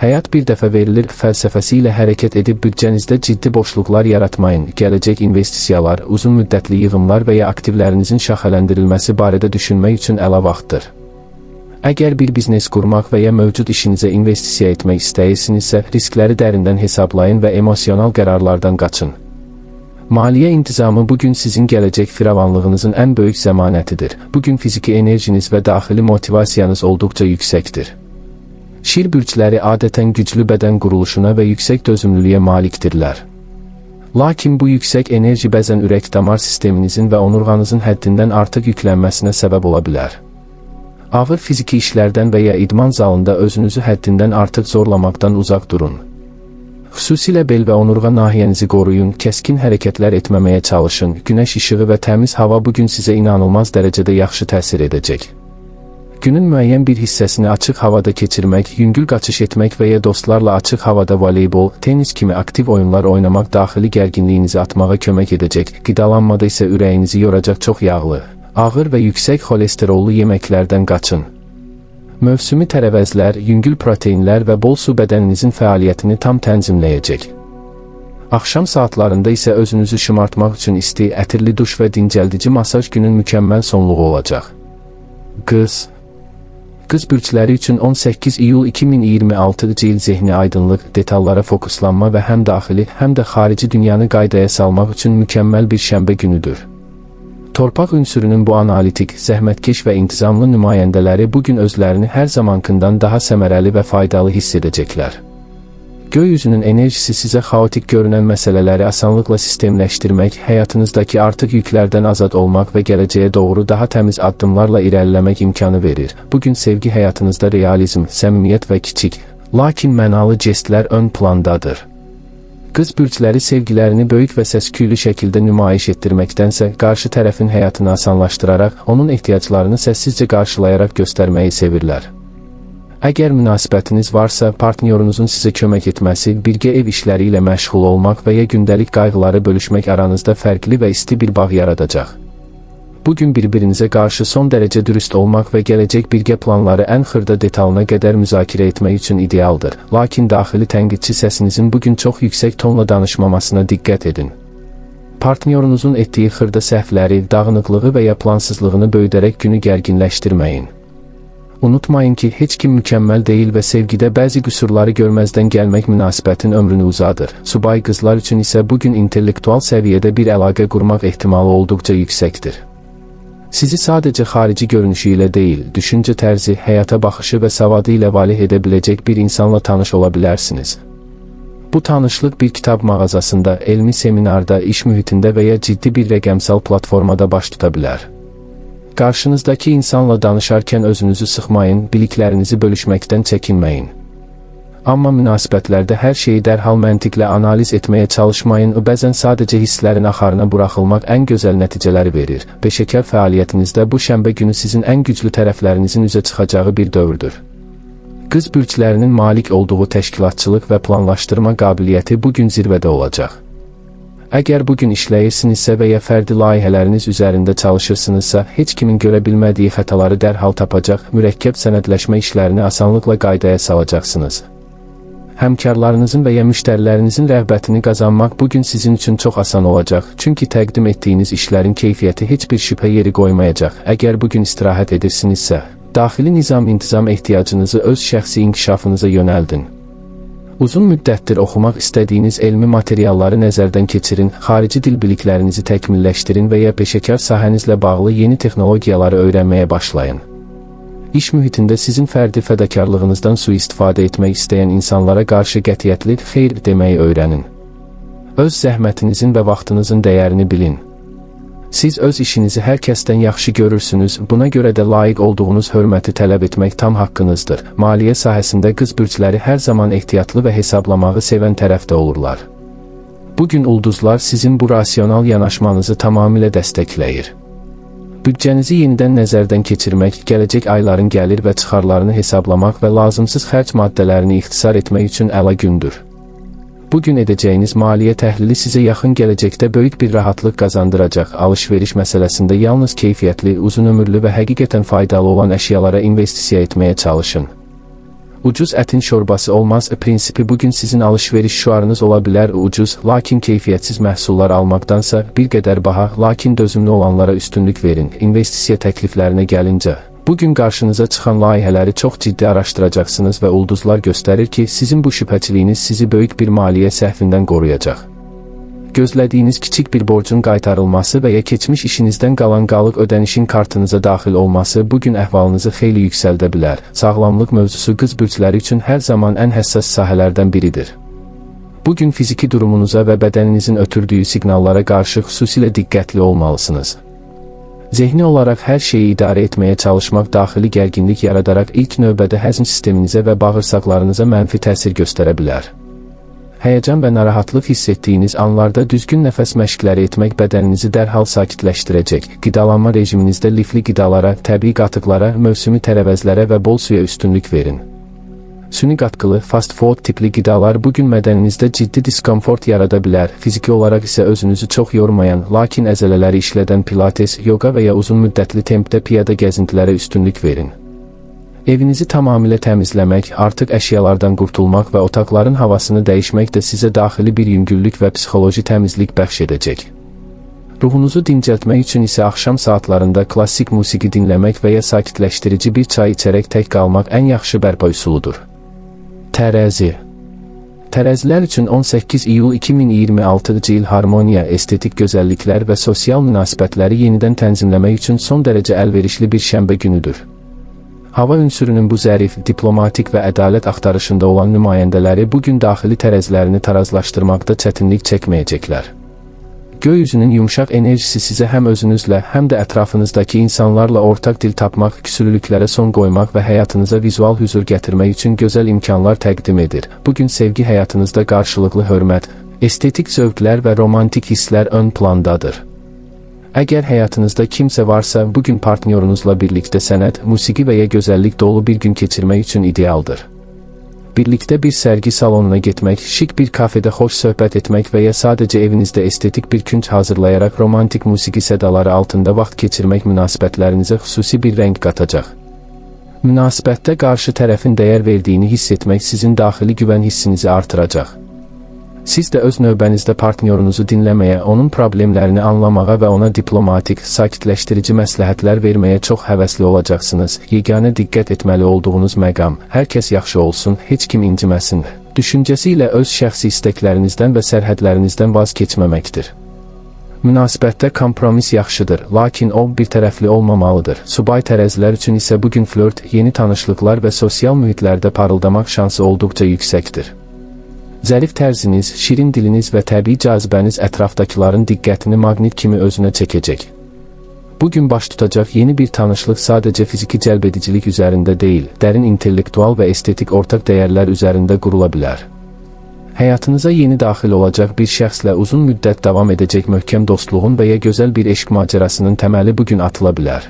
Həyat bir dəfə verilir fəlsəfəsi ilə hərəkət edib büdcənizdə ciddi boşluqlar yaratmayın. Gələcək investisiyalar, uzun müddətli yığımlar və ya aktivlərinizin şaxələndirilməsi barədə düşünmək üçün əla vaxtdır. Əgər bir biznes qurmaq və ya mövcud işinizə investisiya etmək istəyirsinizsə, riskləri dərindən hesablayın və emosional qərarlardan qaçın. Maliyyə intizamı bugün sizin gələcək firavanlığınızın ən böyük zəmanətidir. Bugün fiziki enerjiniz və daxili motivasiyanız olduqca yüksəkdir. Şir bürcləri adətən güclü bədən quruluşuna və yüksək dözümlülüyə malikdirlər. Lakin bu yüksək enerji bəzən ürək-damar sisteminizin və onurğanızın həddindən artıq yüklənməsinə səbəb ola bilər. Ağır fiziki işlərdən və ya idman zalında özünüzü həddindən artıq zorlamaqdan uzaq durun. Xüsusilə bel və onurğa nahiyənizi qoruyun, kəskin hərəkətlər etməməyə çalışın. Günəş işığı və təmiz hava bugün sizə inanılmaz dərəcədə yaxşı təsir edəcək. Günün müəyyən bir hissəsini açıq havada keçirmək, yüngül qaçış etmək və ya dostlarla açıq havada voleybol, tenis kimi aktiv oyunlar oynamaq daxili gərginliyinizi atmağa kömək edəcək. Qidalanmada isə ürəyinizi yoracaq çox yağlı, ağır və yüksək xolesterollu yeməklərdən qaçın. Mövsümi tərəvəzlər, yüngül proteinlər və bol su bədəninizin fəaliyyətini tam tənzimləyəcək. Axşam saatlarında isə özünüzü şımartmaq üçün isti, ətirli duş və dincəldici masaj günün mükəmməl sonluğu olacaq. Qız bürcləri üçün 18 iyul 2026-cı il zehni aydınlıq, detallara fokuslanma və həm daxili, həm də xarici dünyanı qaydaya salmaq üçün mükəmməl bir şənbə günüdür. Torpaq ünsürünün bu analitik, zəhmətkeş və intizamlı nümayəndələri bugün özlərini hər zamankından daha səmərəli və faydalı hiss edəcəklər. Göy üzünün enerjisi sizə xaotik görünən məsələləri asanlıqla sistemləşdirmək, həyatınızdakı artıq yüklərdən azad olmaq və gələcəyə doğru daha təmiz addımlarla irəliləmək imkanı verir. Bugün sevgi həyatınızda realizm, səmimiyyət və kiçik, lakin mənalı jestlər ön plandadır. Qız bürcləri sevgilərini böyük və səsküylü şəkildə nümayiş etdirməkdənsə, qarşı tərəfin həyatını asanlaşdıraraq, onun ehtiyaclarını səssizcə qarşılayaraq göstərməyi sevirlər. Əgər münasibətiniz varsa, partnyorunuzun sizə kömək etməsi, birgə ev işləri ilə məşğul olmaq və ya gündəlik qayğıları bölüşmək aranızda fərqli və isti bir bağ yaradacaq. Bugün bir-birinizə qarşı son dərəcə dürüst olmaq və gələcək birgə planları ən xırda detalına qədər müzakirə etmək üçün idealdır. Lakin daxili tənqidçi səsinizin bugün çox yüksək tonla danışmamasına diqqət edin. Partnyorunuzun etdiyi xırda səhvləri, dağınıqlığı və ya plansızlığını böyüdərək günü gərginləşdirməyin. Unutmayın ki, heç kim mükəmməl deyil və sevgidə bəzi qüsurları görməzdən gəlmək münasibətin ömrünü uzadır. Subay qızlar üçün isə bugün intellektual səviyyədə bir əlaqə qurmaq ehtimalı olduqca yüksəkdir. Sizi sadəcə xarici görünüşü ilə deyil, düşüncə tərzi, həyata baxışı və savadı ilə valeh edə biləcək bir insanla tanış ola bilərsiniz. Bu tanışlıq bir kitab mağazasında, elmi seminarda, iş mühitində və ya ciddi bir rəqəmsal platformada baş tuta bilər. Qarşınızdakı insanla danışarkən özünüzü sıxmayın, biliklərinizi bölüşməkdən çəkinməyin. Amma münasibətlərdə hər şeyi dərhal məntiqlə analiz etməyə çalışmayın. Bəzən sadəcə hisslərin axarına buraxılmaq ən gözəl nəticələri verir. Peşəkar fəaliyyətinizdə bu şənbə günü sizin ən güclü tərəflərinizin üzə çıxacağı bir dövrdür. Qız bürclərinin malik olduğu təşkilatçılıq və planlaşdırma qabiliyyəti bu gün zirvədə olacaq. Əgər bu gün işləyirsinizsə və ya fərdi layihələriniz üzərində çalışırsınızsa, heç kimin görə bilmədiyi xətaları dərhal tapacaq, mürəkkəb sənədləşmə işlərini asanlıqla qaydaya salacaqsınız. Həmkarlarınızın və ya müştərilərinizin rəğbətini qazanmaq bu gün sizin üçün çox asan olacaq, çünki təqdim etdiyiniz işlərin keyfiyyəti heç bir şübhə yeri qoymayacaq. Əgər bu gün istirahət edirsinizsə, daxili nizam-intizam ehtiyacınızı öz şəxsi inkişafınıza yönəldin. Uzun müddətdir oxumaq istədiyiniz elmi materialları nəzərdən keçirin, xarici dil biliklərinizi təkmilləşdirin və ya peşəkar sahənizlə bağlı yeni texnologiyaları öyrənməyə başlayın. İş mühitində sizin fərdi fədakarlığınızdan sui-istifadə etmək istəyən insanlara qarşı qətiyyətli xeyr deməyi öyrənin. Öz zəhmətinizin və vaxtınızın dəyərini bilin. Siz öz işinizi hər kəsdən yaxşı görürsünüz, buna görə də layiq olduğunuz hörməti tələb etmək tam haqqınızdır. Maliyyə sahəsində qız bürcləri hər zaman ehtiyatlı və hesablamağı sevən tərəfdə olurlar. Bu gün ulduzlar sizin bu rasional yanaşmanızı tamamilə dəstəkləyir. Büdcənizi yenidən nəzərdən keçirmək, gələcək ayların gəlir və çıxarlarını hesablamaq və lazımsız xərc maddələrini ixtisar etmək üçün əla gündür. Bu gün edəcəyiniz maliyyə təhlili sizə yaxın gələcəkdə böyük bir rahatlıq qazandıracaq. Alış-veriş məsələsində yalnız keyfiyyətli, uzunömürlü və həqiqətən faydalı olan əşyalara investisiya etməyə çalışın. Ucuz ətin şorbası olmaz prinsipi bugün sizin alış-veriş şüarınız ola bilər. Ucuz, lakin keyfiyyətsiz məhsullar almaqdansa bir qədər baha, lakin dözümlü olanlara üstünlük verin. İnvestisiya təkliflərinə gəlincə, bugün qarşınıza çıxan layihələri çox ciddi araşdıracaqsınız və ulduzlar göstərir ki, sizin bu şübhəçiliyiniz sizi böyük bir maliyyə səhvindən qoruyacaq. Gözlədiyiniz kiçik bir borcun qaytarılması və ya keçmiş işinizdən qalan qalıq ödənişin kartınıza daxil olması bu gün əhvalınızı xeyli yüksəldə bilər. Sağlamlıq mövzusu qız bürcləri üçün hər zaman ən həssas sahələrdən biridir. Bu gün fiziki durumunuza və bədəninizin ötürdüyü siqnallara qarşı xüsusilə diqqətli olmalısınız. Zehni olaraq hər şeyi idarə etməyə çalışmaq daxili gərginlik yaradaraq ilk növbədə həzm sisteminizə və bağırsaqlarınıza mənfi təsir göstərə bilər. Həyəcan və narahatlıq hiss etdiyiniz anlarda düzgün nəfəs məşqləri etmək bədəninizi dərhal sakitləşdirəcək. Qidalanma rejiminizdə lifli qidalara, təbii qatıqlara, mövsümi tərəvəzlərə və bol suya üstünlük verin. Süni qatqılı, fast food tipli qidalar bu gün bədəninizdə ciddi diskomfort yarada bilər. Fiziki olaraq isə özünüzü çox yormayan, lakin əzələləri işlədən pilates, yoga və ya uzun müddətli tempdə piyada gəzintilərə üstünlük verin. Evinizi tamamilə təmizləmək, artıq əşyalardan qurtulmaq və otaqların havasını dəyişmək də sizə daxili bir yüngüllük və psixoloji təmizlik bəxş edəcək. Ruhunuzu dincəltmək üçün isə axşam saatlarında klassik musiqi dinləmək və ya sakitləşdirici bir çay içərək tək qalmaq ən yaxşı bərpa üsuludur. Tərəzi. Tərəzilər üçün 18 iyul 2026-cı il harmoniya, estetik gözəlliklər və sosial münasibətləri yenidən tənzimləmək üçün son dərəcə əlverişli bir şənbə günüdür. Hava ünsürünün bu zərif, diplomatik və ədalət axtarışında olan nümayəndələri bu gün daxili tərəzilərini tarazlaşdırmaqda çətinlik çəkməyəcəklər. Göy üzünün yumşaq enerjisi sizə həm özünüzlə, həm də ətrafınızdakı insanlarla ortaq dil tapmaq, küsülülüklərə son qoymaq və həyatınıza vizual hüzur gətirmək üçün gözəl imkanlar təqdim edir. Bugün sevgi həyatınızda qarşılıqlı hörmət, estetik zövqlər və romantik hisslər ön plandadır. Əgər həyatınızda kimsə varsa, bugün partnyorunuzla birlikdə sənət, musiqi və ya gözəllik dolu bir gün keçirmək üçün idealdır. Birlikdə bir sərgi salonuna getmək, şık bir kafedə xoş söhbət etmək və ya sadəcə evinizdə estetik bir künc hazırlayaraq romantik musiqi sədaları altında vaxt keçirmək münasibətlərinizə xüsusi bir rəng qatacaq. Münasibətdə qarşı tərəfin dəyər verdiyini hiss etmək sizin daxili güvən hissinizi artıracaq. Siz də öz növbənizdə partnyorunuzu dinləməyə, onun problemlərini anlamağa və ona diplomatik, sakitləşdirici məsləhətlər verməyə çox həvəsli olacaqsınız. Yeganə diqqət etməli olduğunuz məqam, hər kəs yaxşı olsun, heç kim inciməsin düşüncəsi ilə öz şəxsi istəklərinizdən və sərhədlərinizdən vaz keçməməkdir. Münasibətdə kompromis yaxşıdır, lakin o bir tərəfli olmamalıdır. Subay tərəzilər üçün isə bugün flört, yeni tanışlıqlar və sosial mühitlərdə parıldamaq şansı olduqca yüksəkdir. Zərif tərziniz, şirin diliniz və təbii cazibəniz ətrafdakıların diqqətini maqnit kimi özünə çəkəcək. Bu gün baş tutacaq yeni bir tanışlıq sadəcə fiziki cəlbedicilik üzərində deyil, dərin intellektual və estetik ortaq dəyərlər üzərində qurula bilər. Həyatınıza yeni daxil olacaq bir şəxslə uzun müddət davam edəcək möhkəm dostluğun və ya gözəl bir eşq macərasının təməli bu gün atıla bilər.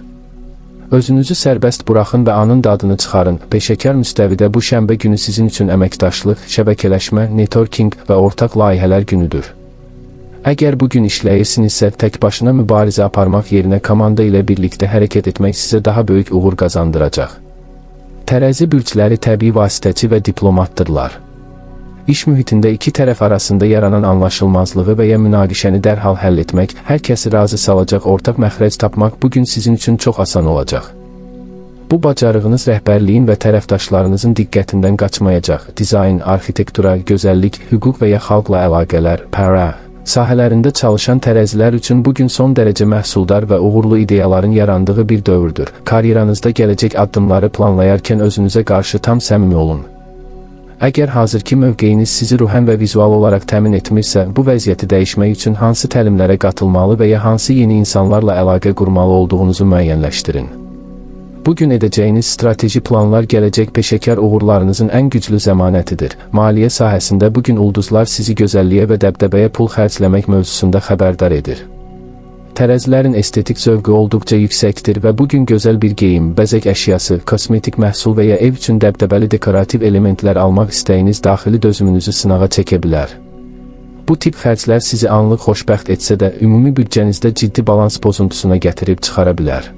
Özünüzü sərbəst buraxın və anın dadını çıxarın. Peşəkar müstəvidə bu şənbə günü sizin üçün əməkdaşlıq, şəbəkələşmə, networking və ortaq layihələr günüdür. Əgər bu gün işləyirsinizsə, tək başına mübarizə aparmaq yerinə komanda ilə birlikdə hərəkət etmək sizə daha böyük uğur qazandıracaq. Tərəzi bürcləri təbii vasitəçi və diplomatdırlar. İş mühitində iki tərəf arasında yaranan anlaşılmazlığı və ya münaqişəni dərhal həll etmək, hər kəsi razı salacaq ortaq məxrəc tapmaq bu gün sizin üçün çox asan olacaq. Bu bacarığınız rəhbərliyin və tərəfdaşlarınızın diqqətindən qaçmayacaq. Dizayn, arxitektura, gözəllik, hüquq və ya xalqla əlaqələr, para sahələrində çalışan tərəzilər üçün bu gün son dərəcə məhsuldar və uğurlu ideyaların yarandığı bir dövrdür. Karyeranızda gələcək addımları planlayarkən özünüzə qarşı tam səmimi olun. Əgər hazırki mövqeyiniz sizi ruhən və vizual olaraq təmin etmirsə, bu vəziyyəti dəyişmək üçün hansı təlimlərə qatılmalı və ya hansı yeni insanlarla əlaqə qurmalı olduğunuzu müəyyənləşdirin. Bu gün edəcəyiniz strateji planlar gələcək peşəkar uğurlarınızın ən güclü zəmanətidir. Maliyyə sahəsində bu gün ulduzlar sizi gözəlliyə və dəbdəbəyə pul xərcləmək mövzusunda xəbərdar edir. Tərəzilərin estetik zövqü olduqca yüksəkdir və bu gün gözəl bir geyim, bəzək əşyası, kosmetik məhsul və ya ev üçün dəbdəbəli dekorativ elementlər almaq istəyiniz daxili dözümünüzü sınağa çəkə bilər. Bu tip xərclər sizi anlıq xoşbəxt etsə də, ümumi büdcənizdə ciddi balans pozuntusuna gətirib çıxara bilər.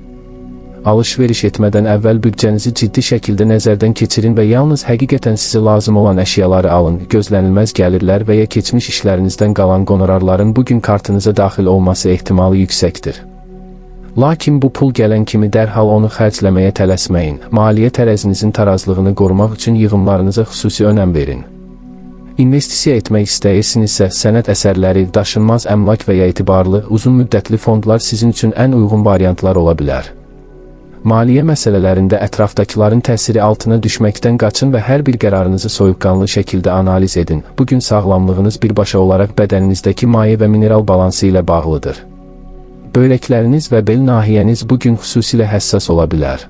Alış-veriş etmədən əvvəl büdcənizi ciddi şəkildə nəzərdən keçirin və yalnız həqiqətən sizə lazım olan əşyaları alın. Gözlənilməz gəlirlər və ya keçmiş işlərinizdən qalan qonorarların bu gün kartınıza daxil olması ehtimalı yüksəkdir. Lakin bu pul gələn kimi dərhal onu xərcləməyə tələsməyin. Maliyyə tərəzinizin tarazlığını qorumaq üçün yığımlarınıza xüsusi önəm verin. İnvestisiya etmək istəyirsinizsə, sənət əsərləri, daşınmaz əmlak və ya etibarlı, uzun müddətli fondlar sizin üçün ən uyğun variantlar ola bilər. Maliyyə məsələlərində ətrafdakıların təsiri altına düşməkdən qaçın və hər bir qərarınızı soyuqqanlı şəkildə analiz edin. Bu gün sağlamlığınız birbaşa olaraq bədəninizdəki maye və mineral balansı ilə bağlıdır. Böyrəkləriniz və bel nahiyəniz bu gün xüsusilə həssas ola bilər.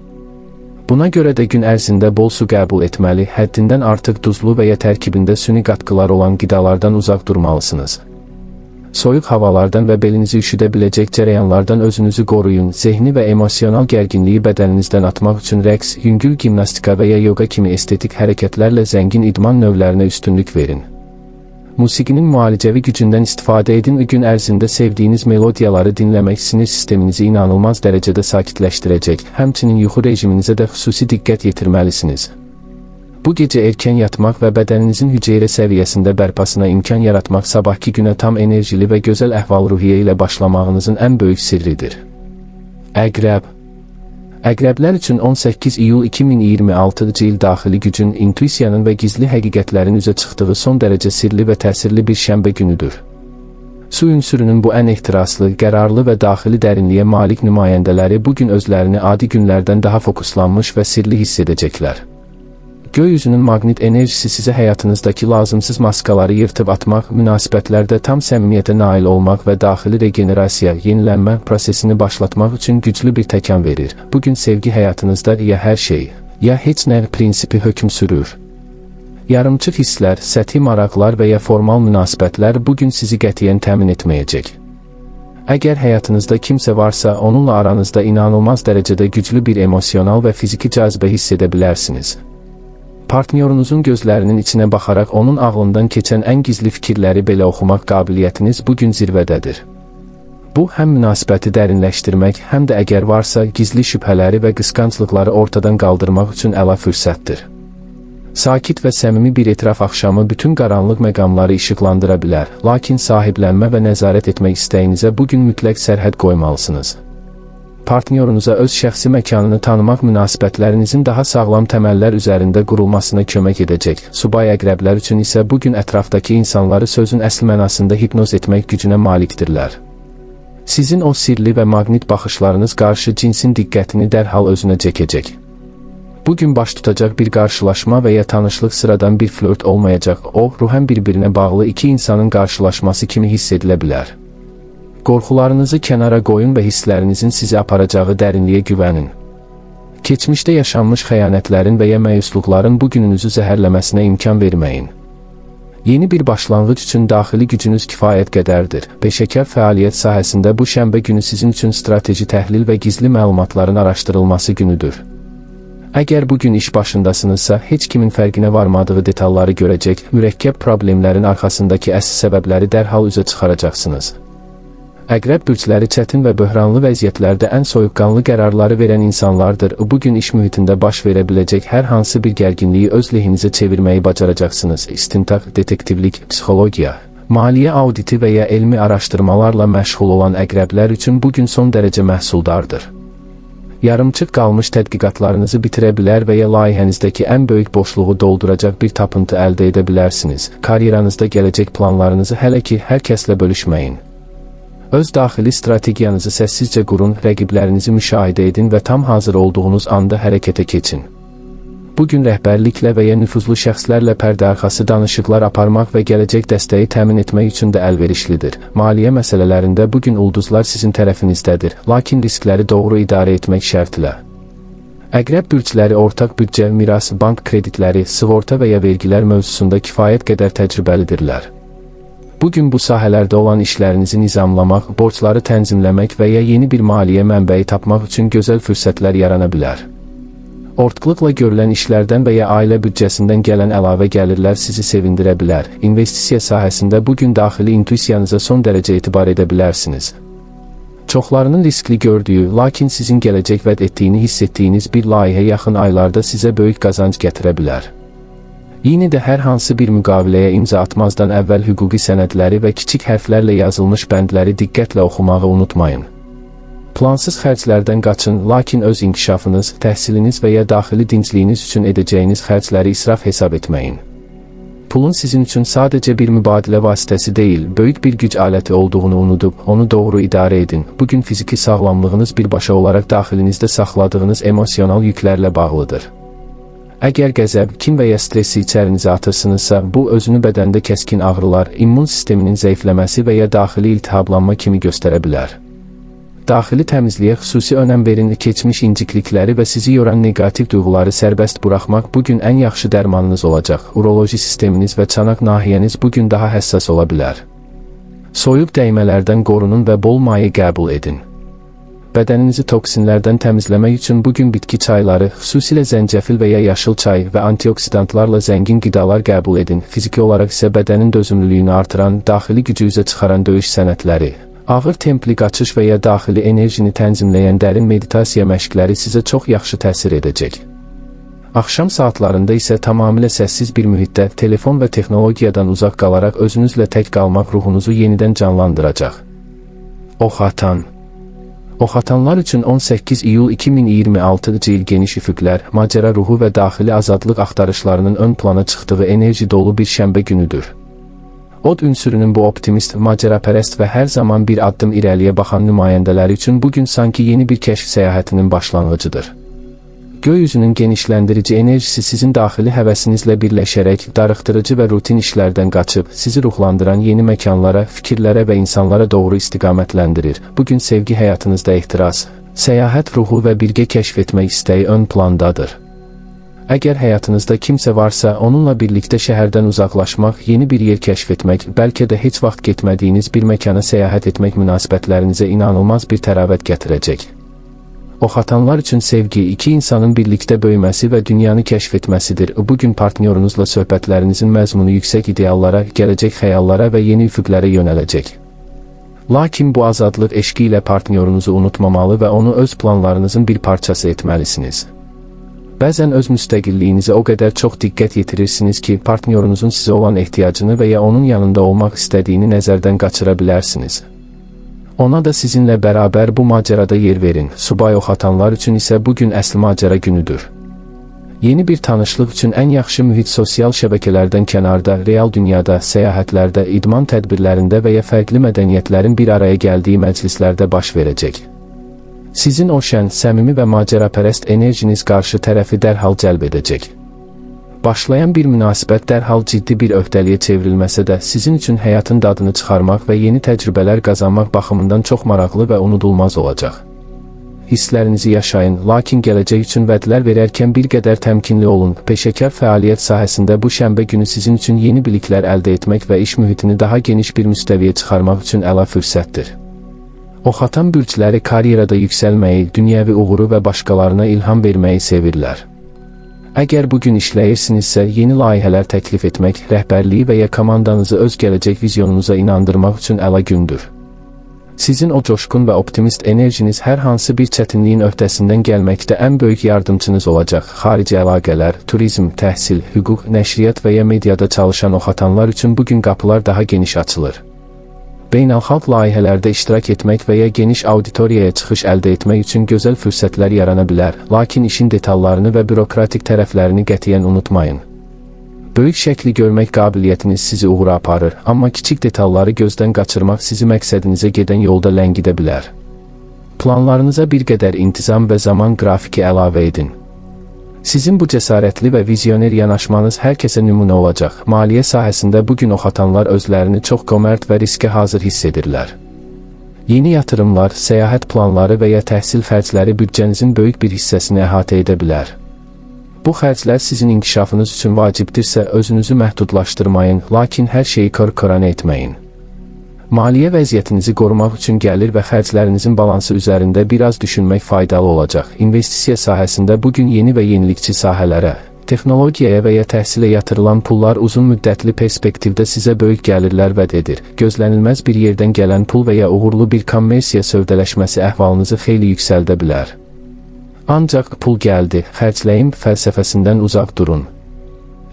Buna görə də gün ərzində bol su qəbul etməli, həddindən artıq duzlu və ya tərkibində süni qatqılar olan qidalardan uzaq durmalısınız. Soyuq havalardan və belinizi üşüdə biləcək cərəyanlardan özünüzü qoruyun. Zehni və emosional gərginliyi bədəninizdən atmaq üçün rəqs, yüngül gimnastika və ya yoga kimi estetik hərəkətlərlə zəngin idman növlərinə üstünlük verin. Musiqinin müalicəvi gücündən istifadə edin və gün ərzində sevdiyiniz melodiyaları dinləmək sinir sisteminizi inanılmaz dərəcədə sakitləşdirəcək. Həmçinin yuxu rejiminizə də xüsusi diqqət yetirməlisiniz. Bu gecə erkən yatmaq və bədəninizin hüceyrə səviyyəsində bərpasına imkan yaratmaq sabahki günə tam enerjili və gözəl əhval-ruhiyyə ilə başlamağınızın ən böyük sirridir. Əqrəb. Əqrəblər üçün 18 iyul 2026-cı il daxili gücün, intuisiyanın və gizli həqiqətlərin üzə çıxdığı son dərəcə sirli və təsirli bir şənbə günüdür. Su ünsürünün bu ən ehtiraslı, qərarlı və daxili dərinliyə malik nümayəndələri bu gün özlərini adi günlərdən daha fokuslanmış və sirli hiss edəcəklər. Göy üzünün maqnit enerjisi sizə həyatınızdakı lazımsız maskaları yırtıb atmaq, münasibətlərdə tam səmimiyyətə nail olmaq və daxili regenerasiya, yenilənmə prosesini başlatmaq üçün güclü bir təkan verir. Bu gün sevgi həyatınızda ya hər şey, ya heç nə prinsipi hökm sürür. Yarımçıq hisslər, səthi maraqlar və ya formal münasibətlər bu gün sizi qətiyyən təmin etməyəcək. Əgər həyatınızda kimsə varsa, onunla aranızda inanılmaz dərəcədə güclü bir emosional və fiziki cazibə hiss edə bilərsiniz. Partnyorunuzun gözlərinin içinə baxaraq onun ağlından keçən ən gizli fikirləri belə oxumaq qabiliyyətiniz bu gün zirvədədir. Bu, həm münasibəti dərinləşdirmək, həm də əgər varsa, gizli şübhələri və qısqanclıqları ortadan qaldırmaq üçün əla fürsətdir. Sakit və səmimi bir etiraf axşamı bütün qaranlıq məqamları işıqlandıra bilər, lakin sahiblənmə və nəzarət etmək istəyinizə bu gün mütləq sərhəd qoymalısınız. Partnyorunuza öz şəxsi məkanını tanımaq münasibətlərinizin daha sağlam təməllər üzərində qurulmasına kömək edəcək. Subay əqrəblər üçün isə bu gün ətrafdakı insanları sözün əsl mənasında hipnoz etmək gücünə malikdirlər. Sizin o sirli və maqnit baxışlarınız qarşı cinsin diqqətini dərhal özünə çəkəcək. Bu gün baş tutacaq bir qarşılaşma və ya tanışlıq sıradan bir flört olmayacaq. O, ruhən bir-birinə bağlı iki insanın qarşılaşması kimi hiss edilə bilər. Qorxularınızı kənara qoyun və hisslərinizin sizi aparacağı dərinliyə güvənin. Keçmişdə yaşanmış xəyanətlərin və ya məyusluqların bu gününüzü zəhərləməsinə imkan verməyin. Yeni bir başlanğıc üçün daxili gücünüz kifayət qədərdir. Peşəkar fəaliyyət sahəsində bu şənbə günü sizin üçün strateji təhlil və gizli məlumatların araşdırılması günüdür. Əgər bu gün iş başındasınızsa, heç kimin fərqinə varmadığı detalları görəcək, mürəkkəb problemlərin arxasındakı əsl səbəbləri dərhal üzə çıxaracaqsınız. Əqrəb bürcləri çətin və böhranlı vəziyyətlərdə ən soyuqqanlı qərarları verən insanlardır. Bu gün iş mühitində baş verə biləcək hər hansı bir gərginliyi öz lehinizə çevirməyi bacaracaqsınız. İstintaq, detektivlik, psixologiya, maliyyə auditi və ya elmi araşdırmalarla məşğul olan əqrəblər üçün bu gün son dərəcə məhsuldardır. Yarımçıq qalmış tədqiqatlarınızı bitirə bilər və ya layihənizdəki ən böyük boşluğu dolduracaq bir tapıntı əldə edə bilərsiniz. Karyeranızda gələcək planlarınızı hələ ki hər kəslə bölüşməyin. Öz daxili strategiyanızı səssizcə qurun, rəqiblərinizi müşahidə edin və tam hazır olduğunuz anda hərəkətə keçin. Bu gün rəhbərliklə və ya nüfuzlu şəxslərlə pərdəarxası danışıqlar aparmaq və gələcək dəstəyi təmin etmək üçün də əlverişlidir. Maliyyə məsələlərində bu gün ulduzlar sizin tərəfinizdədir, lakin riskləri doğru idarə etmək şərtilə. Əqrəb bürcləri ortaq büdcə, miras, bank kreditləri, sığorta və ya vergilər mövzusunda kifayət qədər təcrübəlidirlər. Bu gün bu sahələrdə olan işlərinizi nizamlamaq, borcları tənzimləmək və ya yeni bir maliyyə mənbəyi tapmaq üçün gözəl fürsətlər yarana bilər. Ortaqlıqla görülən işlərdən və ya ailə büdcəsindən gələn əlavə gəlirlər sizi sevindirə bilər. İnvestisiya sahəsində bu gün daxili intuisiyanıza son dərəcə etibar edə bilərsiniz. Çoxlarının riskli gördüyü, lakin sizin gələcək vəd etdiyini hiss etdiyiniz bir layihə yaxın aylarda sizə böyük qazanc gətirə bilər. Yenə də hər hansı bir müqaviləyə imza atmazdan əvvəl hüquqi sənədləri və kiçik hərflərlə yazılmış bəndləri diqqətlə oxumağı unutmayın. Plansız xərclərdən qaçın, lakin öz inkişafınız, təhsiliniz və ya daxili dincliyiniz üçün edəcəyiniz xərcləri israf hesab etməyin. Pulun sizin üçün sadəcə bir mübadilə vasitəsi deyil, böyük bir güc aləti olduğunu unudub, onu doğru idarə edin. Bu gün fiziki sağlamlığınız birbaşa olaraq daxilinizdə saxladığınız emosional yüklərlə bağlıdır. Əgər qəzəb, kin və ya stresi içərinizə atırsınızsa, bu özünü bədəndə kəskin ağrılar, immun sisteminin zəifləməsi və ya daxili iltihablanma kimi göstərə bilər. Daxili təmizliyə xüsusi önəm verin, keçmiş inciklikləri və sizi yoran neqativ duyğuları sərbəst buraxmaq bu gün ən yaxşı dərmanınız olacaq. Uroloji sisteminiz və çanaq nahiyəniz bu gün daha həssas ola bilər. Soyuq dəymələrdən qorunun və bol maye qəbul edin. Bədəninizi toksinlərdən təmizləmək üçün bu gün bitki çayları, xüsusilə zəncəfil və ya yaşıl çay və antioksidantlarla zəngin qidalar qəbul edin. Fiziki olaraq isə bədənin dözümlülüyünü artıran, daxili gücü üzə çıxaran döyüş sənətləri, ağır templi qaçış və ya daxili enerjini tənzimləyən dərin meditasiya məşqləri sizə çox yaxşı təsir edəcək. Axşam saatlarında isə tamamilə səssiz bir mühitdə telefon və texnologiyadan uzaq qalaraq özünüzlə tək qalmaq ruhunuzu yenidən canlandıracaq. Oxatan. Oxatanlar üçün 18 iyul 2026-cı il geniş üfüqlər, macəra ruhu və daxili azadlıq axtarışlarının ön plana çıxdığı enerji dolu bir şənbə günüdür. Od ünsürünün bu optimist, macərapərəst və hər zaman bir addım irəliyə baxan nümayəndələri üçün bu gün sanki yeni bir kəşf səyahətinin başlanğıcıdır. Göy üzünün genişləndirici enerjisi sizin daxili həvəsinizlə birləşərək darıxdırıcı və rutin işlərdən qaçıb, sizi ruhlandıran yeni məkanlara, fikirlərə və insanlara doğru istiqamətləndirir. Bu gün sevgi həyatınızda ehtiras, səyahət ruhu və birgə kəşf etmək istəyi ön plandadır. Əgər həyatınızda kimsə varsa, onunla birlikdə şəhərdən uzaqlaşmaq, yeni bir yer kəşf etmək, bəlkə də heç vaxt getmədiyiniz bir məkana səyahət etmək münasibətlərinizə inanılmaz bir təravət gətirəcək. Oxatanlar üçün sevgi, iki insanın birlikdə böyüməsi və dünyanı kəşf etməsidir. Bu gün partnyorunuzla söhbətlərinizin məzmunu yüksək ideallara, gələcək xəyallara və yeni üfüqlərə yönələcək. Lakin bu azadlıq eşqi ilə partnyorunuzu unutmamalı və onu öz planlarınızın bir parçası etməlisiniz. Bəzən öz müstəqilliyinizə o qədər çox diqqət yetirirsiniz ki, partnyorunuzun sizə olan ehtiyacını və ya onun yanında olmaq istədiyini nəzərdən qaçıra bilərsiniz. Ona da sizinlə bərabər bu macərada yer verin. Subay oxatanlar üçün isə bu gün əsl macəra günüdür. Yeni bir tanışlıq üçün ən yaxşı mühit sosial şəbəkələrdən kənarda, real dünyada, səyahətlərdə, idman tədbirlərində və ya fərqli mədəniyyətlərin bir araya gəldiyi məclislərdə baş verəcək. Sizin o şən, səmimi və macərapərəst enerjiniz qarşı tərəfi dərhal cəlb edəcək. Başlayan bir münasibət dərhal ciddi bir öhdəliyə çevrilməsə də, sizin üçün həyatın dadını çıxarmaq və yeni təcrübələr qazanmaq baxımından çox maraqlı və unudulmaz olacaq. Hisslərinizi yaşayın, lakin gələcək üçün vədlər verərkən bir qədər təmkinli olun. Peşəkar fəaliyyət sahəsində bu şənbə günü sizin üçün yeni biliklər əldə etmək və iş mühitini daha geniş bir müstəviyə çıxarmaq üçün əla fürsətdir. Oxatan bürcləri karyerada yüksəlməyi, dünyəvi uğuru və başqalarına ilham verməyi sevirlər. Əgər bu gün işləyirsinizsə, yeni layihələr təklif etmək, rəhbərliyi və ya komandanızı öz gələcək vizyonunuza inandırmaq üçün əla gündür. Sizin o coşqun və optimist enerjiniz hər hansı bir çətinliyin öhdəsindən gəlməkdə ən böyük yardımçınız olacaq. Xarici əlaqələr, turizm, təhsil, hüquq, nəşriyyat və ya mediada çalışan oxatanlar üçün bu gün qapılar daha geniş açılır. Beynəlxalq layihələrdə iştirak etmək və ya geniş auditoriyaya çıxış əldə etmək üçün gözəl fürsətlər yarana bilər, lakin işin detallarını və bürokratik tərəflərini qətiyyən unutmayın. Böyük şəkli görmək qabiliyyətiniz sizi uğura aparır, amma kiçik detalları gözdən qaçırmaq sizi məqsədinizə gedən yolda ləngidə bilər. Planlarınıza bir qədər intizam və zaman qrafiki əlavə edin. Sizin bu cəsarətli və vizyoner yanaşmanız hər kəsə nümunə olacaq. Maliyyə sahəsində bu gün oxatanlar özlərini çox cömərd və riskə hazır hiss edirlər. Yeni yatırımlar, səyahət planları və ya təhsil xərcləri büdcənizin böyük bir hissəsini əhatə edə bilər. Bu xərclər sizin inkişafınız üçün vacibdirsə, özünüzü məhdudlaşdırmayın, lakin hər şeyi kör-körənə etməyin. Maliyyə vəziyyətinizi qorumaq üçün gəlir və xərclərinizin balansı üzərində biraz düşünmək faydalı olacaq. İnvestisiya sahəsində bu gün yeni və yenilikçi sahələrə, texnologiyaya və ya təhsilə yatırılan pullar uzun müddətli perspektivdə sizə böyük gəlirlər vəd edir. Gözlənilməz bir yerdən gələn pul və ya uğurlu bir kommersiya sövdələşməsi əhvalınızı xeyli yüksəldə bilər. Ancaq pul gəldi, xərcləyim fəlsəfəsindən uzaq durun.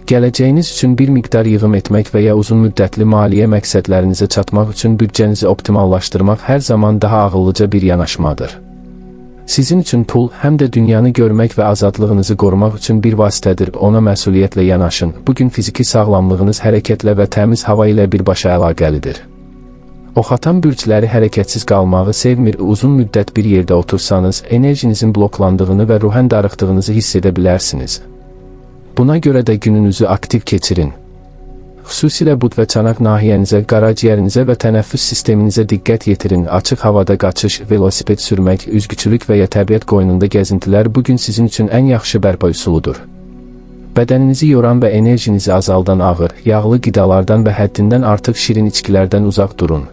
Gələcəyiniz üçün bir miqdar yığım etmək və ya uzun müddətli maliyyə məqsədlərinizə çatmaq üçün büdcənizi optimallaşdırmaq hər zaman daha ağıllıca bir yanaşmadır. Sizin üçün pul həm də dünyanı görmək və azadlığınızı qorumaq üçün bir vasitədir, ona məsuliyyətlə yanaşın. Bugün fiziki sağlamlığınız hərəkətlə və təmiz hava ilə birbaşa əlaqəlidir. Oxatan bürcləri hərəkətsiz qalmağı sevmir, uzun müddət bir yerdə otursanız, enerjinizin bloklandığını və ruhən darıxdığınızı hiss edə bilərsiniz. Buna görə də gününüzü aktiv keçirin. Xüsusilə bud və çanaq nahiyənizə, qaraciyərinizə və tənəffüs sisteminizə diqqət yetirin. Açıq havada qaçış, velosiped sürmək, üzgüçülük və ya təbiət qoynunda gəzintilər bugün sizin üçün ən yaxşı bərpa üsuludur. Bədəninizi yoran və enerjinizi azaldan ağır, yağlı qidalardan və həddindən artıq şirin içkilərdən uzaq durun.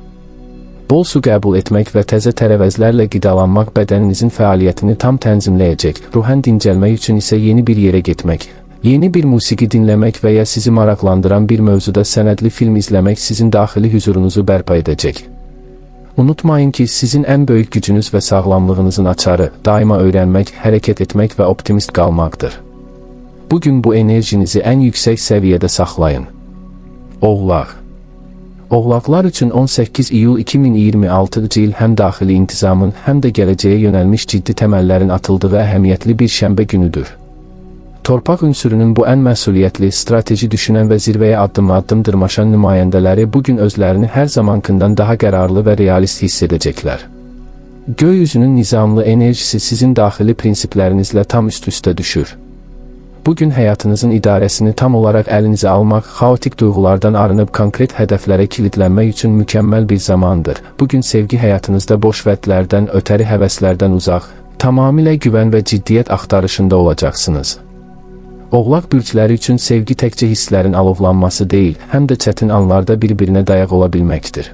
Bol su qəbul etmək və təzə tərəvəzlərlə qidalanmaq bədəninizin fəaliyyətini tam tənzimləyəcək, ruhən dincəlmək üçün isə yeni bir yerə getmək, yeni bir musiqi dinləmək və ya sizi maraqlandıran bir mövzuda sənədli film izləmək sizin daxili hüzurunuzu bərpa edəcək. Unutmayın ki, sizin ən böyük gücünüz və sağlamlığınızın açarı daima öyrənmək, hərəkət etmək və optimist qalmaqdır. Bugün bu enerjinizi ən yüksək səviyyədə saxlayın. Oğlaq. Oğlaqlar üçün 18 iyul 2026-cı il həm daxili intizamın, həm də gələcəyə yönəlmiş ciddi təməllərin atıldığı əhəmiyyətli bir şənbə günüdür. Torpaq ünsürünün bu ən məsuliyyətli, strateji düşünən və zirvəyə addım-addım dırmaşan nümayəndələri bu gün özlərini hər zamankından daha qərarlı və realist hiss edəcəklər. Göy üzünün nizamlı enerjisi sizin daxili prinsiplərinizlə tam üst-üstə düşür. Bugün həyatınızın idarəsini tam olaraq əlinizə almaq, xaotik duyğulardan arınıb konkret hədəflərə kilidlənmək üçün mükəmməl bir zamandır. Bugün sevgi həyatınızda boş vədlərdən, ötəri həvəslərdən uzaq, tamamilə güvən və ciddiyyət axtarışında olacaqsınız. Oğlaq bürcləri üçün sevgi təkcə hisslərin alovlanması deyil, həm də çətin anlarda bir-birinə dayaq ola bilməkdir.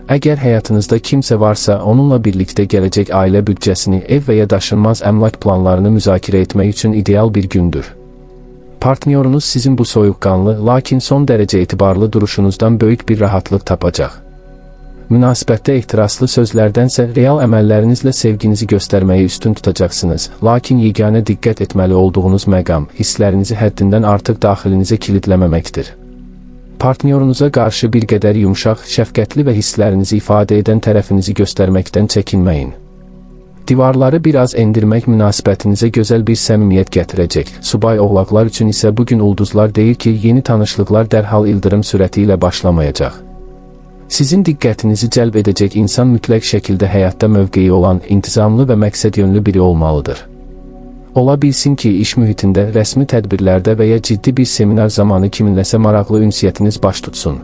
Əgər həyatınızda kimsə varsa, onunla birlikdə gələcək ailə büdcəsini, ev və ya daşınmaz əmlak planlarını müzakirə etmək üçün ideal bir gündür. Partnyorunuz sizin bu soyuqqanlı, lakin son dərəcə etibarlı duruşunuzdan böyük bir rahatlıq tapacaq. Münasibətdə ehtiraslı sözlərdənsə real əməllərinizlə sevginizi göstərməyi üstün tutacaqsınız. Lakin yeganə diqqət etməli olduğunuz məqam, hisslərinizi həddindən artıq daxilinizə kilidləməməkdir. Partnyorunuza qarşı bir qədər yumşaq, şəfqətli və hisslərinizi ifadə edən tərəfinizi göstərməkdən çəkinməyin. Divarları biraz endirmək münasibətinizə gözəl bir səmimiyyət gətirəcək. Subay oğlaqlar üçün isə bugün ulduzlar deyir ki, yeni tanışlıqlar dərhal ildırım sürəti ilə başlamayacaq. Sizin diqqətinizi cəlb edəcək insan mütləq şəkildə həyatda mövqeyi olan, intizamlı və məqsədyönlü biri olmalıdır. Ola bilsin ki, iş mühitində, rəsmi tədbirlərdə və ya ciddi bir seminar zamanı kiminləsə maraqlı ünsiyyətiniz baş tutsun.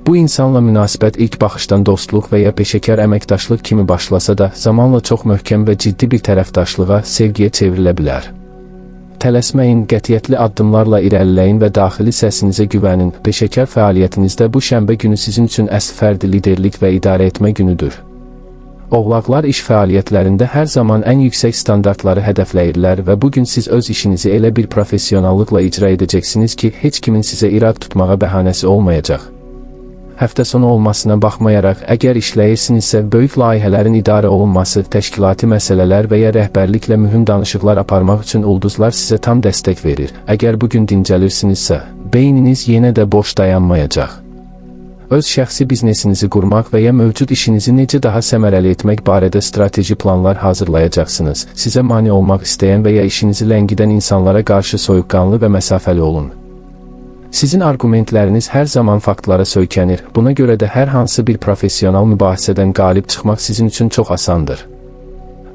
Bu insanla münasibət ilk baxışdan dostluq və ya peşəkar əməkdaşlıq kimi başlasa da, zamanla çox möhkəm və ciddi bir tərəfdaşlığa, sevgiyə çevrilə bilər. Tələsməyin, qətiyyətli addımlarla irəliləyin və daxili səsinizə güvənin. Peşəkar fəaliyyətinizdə bu şənbə günü sizin üçün əsl fərdi liderlik və idarə etmə günüdür. Oğlaqlar iş fəaliyyətlərində hər zaman ən yüksək standartları hədəfləyirlər və bu gün siz öz işinizi elə bir professionallıqla icra edəcəksiniz ki, heç kimin sizə irad tutmağa bəhanəsi olmayacaq. Həftə sonu olmasına baxmayaraq, əgər işləyirsinizsə, böyük layihələrin idarə olunması, təşkilati məsələlər və ya rəhbərliklə mühüm danışıqlar aparmaq üçün ulduzlar sizə tam dəstək verir. Əgər bu gün dincəlirsinizsə, beyniniz yenə də boş dayanmayacaq. Öz şəxsi biznesinizi qurmaq və ya mövcud işinizi necə daha səmərəli etmək barədə strateji planlar hazırlayacaqsınız. Sizə mane olmaq istəyən və ya işinizi ləngidən insanlara qarşı soyuqqanlı və məsafəli olun. Sizin arqumentləriniz hər zaman faktlara söykənir. Buna görə də hər hansı bir professional mübahisədən qalib çıxmaq sizin üçün çox asandır.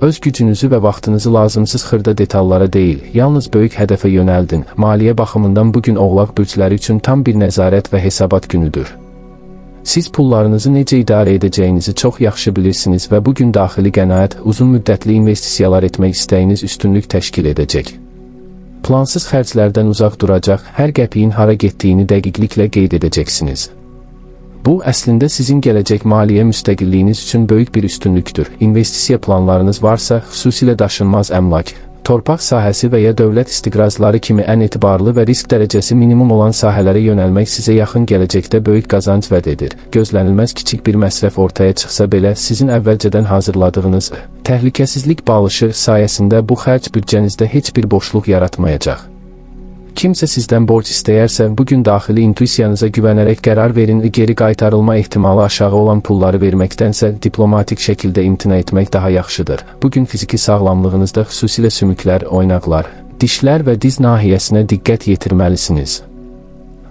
Öz gücünüzü və vaxtınızı lazımsız xırda detallara deyil, yalnız böyük hədəfə yönəldin. Maliyyə baxımından bu gün Oğlaq bürcləri üçün tam bir nəzarət və hesabat günüdür. Siz pullarınızı necə idarə edəcəyinizi çox yaxşı bilirsiniz və bu gün daxili qənaət, uzun müddətli investisiyalar etmək istəyiniz üstünlük təşkil edəcək. Plansız xərclərdən uzaq duracaq, hər qəpiyin hara getdiyini dəqiqliklə qeyd edəcəksiniz. Bu, əslində sizin gələcək maliyyə müstəqilliyiniz üçün böyük bir üstünlükdür. İnvestisiya planlarınız varsa, xüsusilə daşınmaz əmlak, torpaq sahəsi və ya dövlət istiqrazları kimi ən etibarlı və risk dərəcəsi minimum olan sahələrə yönəlmək sizə yaxın gələcəkdə böyük qazanc vəd edir. Gözlənilməz kiçik bir məsrəf ortaya çıxsa belə, sizin əvvəlcədən hazırladığınız təhlükəsizlik balışı sayəsində bu xərc büdcənizdə heç bir boşluq yaratmayacaq. Kimsə sizdən borc istəyərsə, bu gün daxili intuisiyanıza güvənərək qərar verin, geri qaytarılma ehtimalı aşağı olan pulları verməkdənsə diplomatik şəkildə imtina etmək daha yaxşıdır. Bu gün fiziki sağlamlığınızda xüsusilə sümüklər, oynaqlar, dişlər və diz nahiyəsinə diqqət yetirməlisiniz.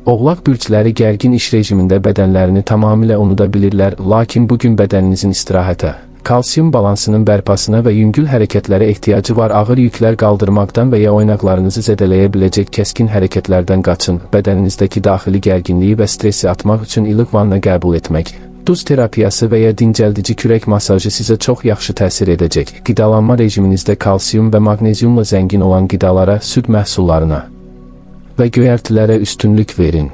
Oğlaq bürcləri gərgin iş rejimində bədənlərini tamamilə unuda bilirlər, lakin bu gün bədəninizin istirahətə, kalsium balansının bərpasına və yüngül hərəkətlərə ehtiyacı var. Ağır yüklər qaldırmaqdan və ya oynaqlarınızı zədələyə biləcək kəskin hərəkətlərdən qaçın. Bədəninizdəki daxili gərginliyi və stresi atmaq üçün ilıq vanna qəbul etmək, duz terapiyası və ya dincəldici kürək masajı sizə çox yaxşı təsir edəcək. Qidalanma rejiminizdə kalsium və maqneziumla zəngin olan qidalara, süd məhsullarına və göyərtilərə üstünlük verin.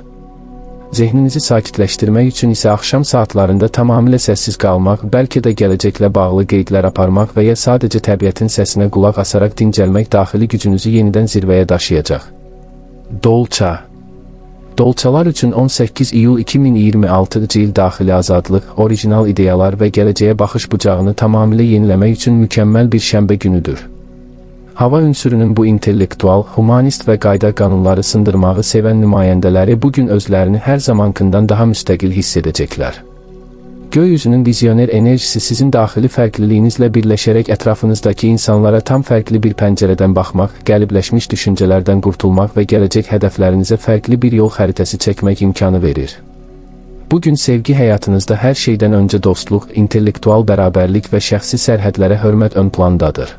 Zehninizi sakitləşdirmək üçün isə axşam saatlarında tamamilə səssiz qalmaq, bəlkə də gələcəklə bağlı qeydlər aparmaq və ya sadəcə təbiətin səsinə qulaq asaraq dincəlmək daxili gücünüzü yenidən zirvəyə daşıyacaq. Dolça. Dolçalar üçün 18 iyul 2026-cı il daxili azadlıq, orijinal ideyalar və gələcəyə baxış bucağını tamamilə yeniləmək üçün mükəmməl bir şənbə günüdür. Hava ünsürünün bu intellektual, humanist və qayda qanunları sındırmağı sevən nümayəndələri bu gün özlərini hər zamankından daha müstəqil hiss edəcəklər. Göy üzünün vizyoner enerjisi sizin daxili fərqliliyinizlə birləşərək ətrafınızdakı insanlara tam fərqli bir pəncərədən baxmaq, qəlibləşmiş düşüncələrdən qurtulmaq və gələcək hədəflərinizə fərqli bir yol xəritəsi çəkmək imkanı verir. Bu gün sevgi həyatınızda hər şeydən öncə dostluq, intellektual bərabərlik və şəxsi sərhədlərə hörmət ön plandadır.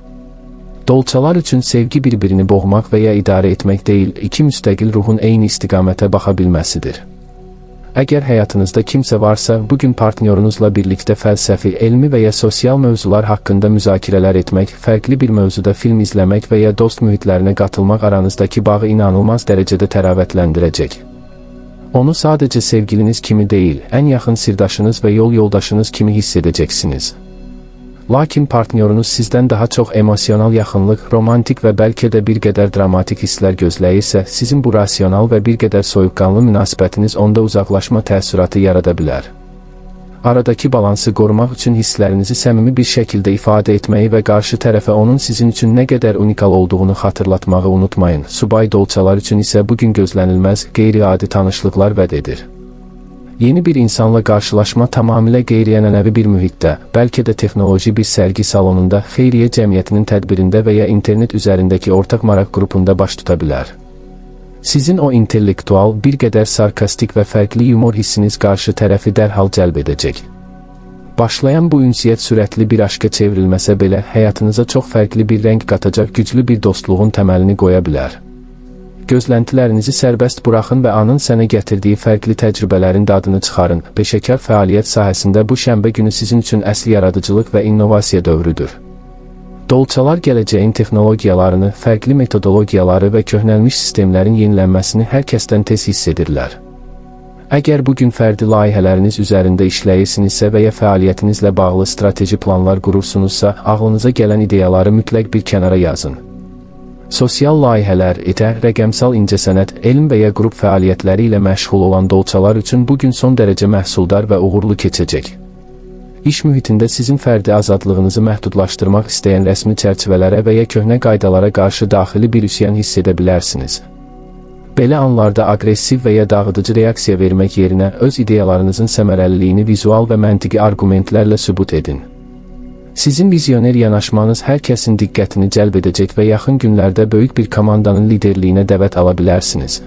Dolçalar üçün sevgi bir-birini boğmaq və ya idarə etmək deyil, iki müstəqil ruhun eyni istiqamətə baxa bilməsidir. Əgər həyatınızda kimsə varsa, bu gün partnyorunuzla birlikdə fəlsəfi, elmi və ya sosial mövzular haqqında müzakirələr etmək, fərqli bir mövzuda film izləmək və ya dost mühitlərinə qatılmaq aranızdakı bağı inanılmaz dərəcədə təravətləndirəcək. Onu sadəcə sevgiliniz kimi deyil, ən yaxın sirdaşınız və yol yoldaşınız kimi hiss edəcəksiniz. Lakin partnyorunuz sizdən daha çox emosional yaxınlıq, romantik və bəlkə də bir qədər dramatik hisslər gözləyirsə, sizin bu rasional və bir qədər soyuqqanlı münasibətiniz onda uzaqlaşma təəssüratı yarada bilər. Aradakı balansı qorumaq üçün hisslərinizi səmimi bir şəkildə ifadə etməyi və qarşı tərəfə onun sizin üçün nə qədər unikal olduğunu xatırlatmağı unutmayın. Subay dolçalar üçün isə bu gün gözlənilməz, qeyri-adi tanışlıqlar vəd edir. Yeni bir insanla qarşılaşma tamamilə qeyri-ənənəvi bir mühitdə, bəlkə də texnoloji bir sərgi salonunda, xeyriyyə cəmiyyətinin tədbirində və ya internet üzərindəki ortaq maraq qrupunda baş tuta bilər. Sizin o intellektual, bir qədər sarkastik və fərqli yumor hissiniz qarşı tərəfi dərhal cəlb edəcək. Başlayan bu ünsiyyət sürətli bir aşka çevrilməsə belə, həyatınıza çox fərqli bir rəng qatacaq güclü bir dostluğun təməlini qoya bilər. Gözləntilərinizi sərbəst buraxın və anın sənə gətirdiyi fərqli təcrübələrin dadını çıxarın. Peşəkar fəaliyyət sahəsində bu şənbə günü sizin üçün əsl yaradıcılıq və innovasiya dövrüdür. Dolçalar gələcəyin texnologiyalarını, fərqli metodologiyaları və köhnəlmiş sistemlərin yenilənməsini hər kəsdən tez hiss edirlər. Əgər bugün fərdi layihələriniz üzərində işləyirsinizsə və ya fəaliyyətinizlə bağlı strateji planlar qurursunuzsa, ağlınıza gələn ideyaları mütləq bir kənara yazın. Sosial layihələr, IT, rəqəmsal incəsənət, elm və ya qrup fəaliyyətləri ilə məşğul olan dolçalar üçün bugün son dərəcə məhsuldar və uğurlu keçəcək. İş mühitində sizin fərdi azadlığınızı məhdudlaşdırmaq istəyən rəsmi çərçivələrə və ya köhnə qaydalara qarşı daxili bir üsyan hiss edə bilərsiniz. Belə anlarda aqressiv və ya dağıdıcı reaksiya vermək yerinə öz ideyalarınızın səmərəliliyini vizual və məntiqi arqumentlərlə sübut edin. Sizin vizyoner yanaşmanız hər kəsin diqqətini cəlb edəcək və yaxın günlərdə böyük bir komandanın liderliyinə dəvət ala bilərsiniz.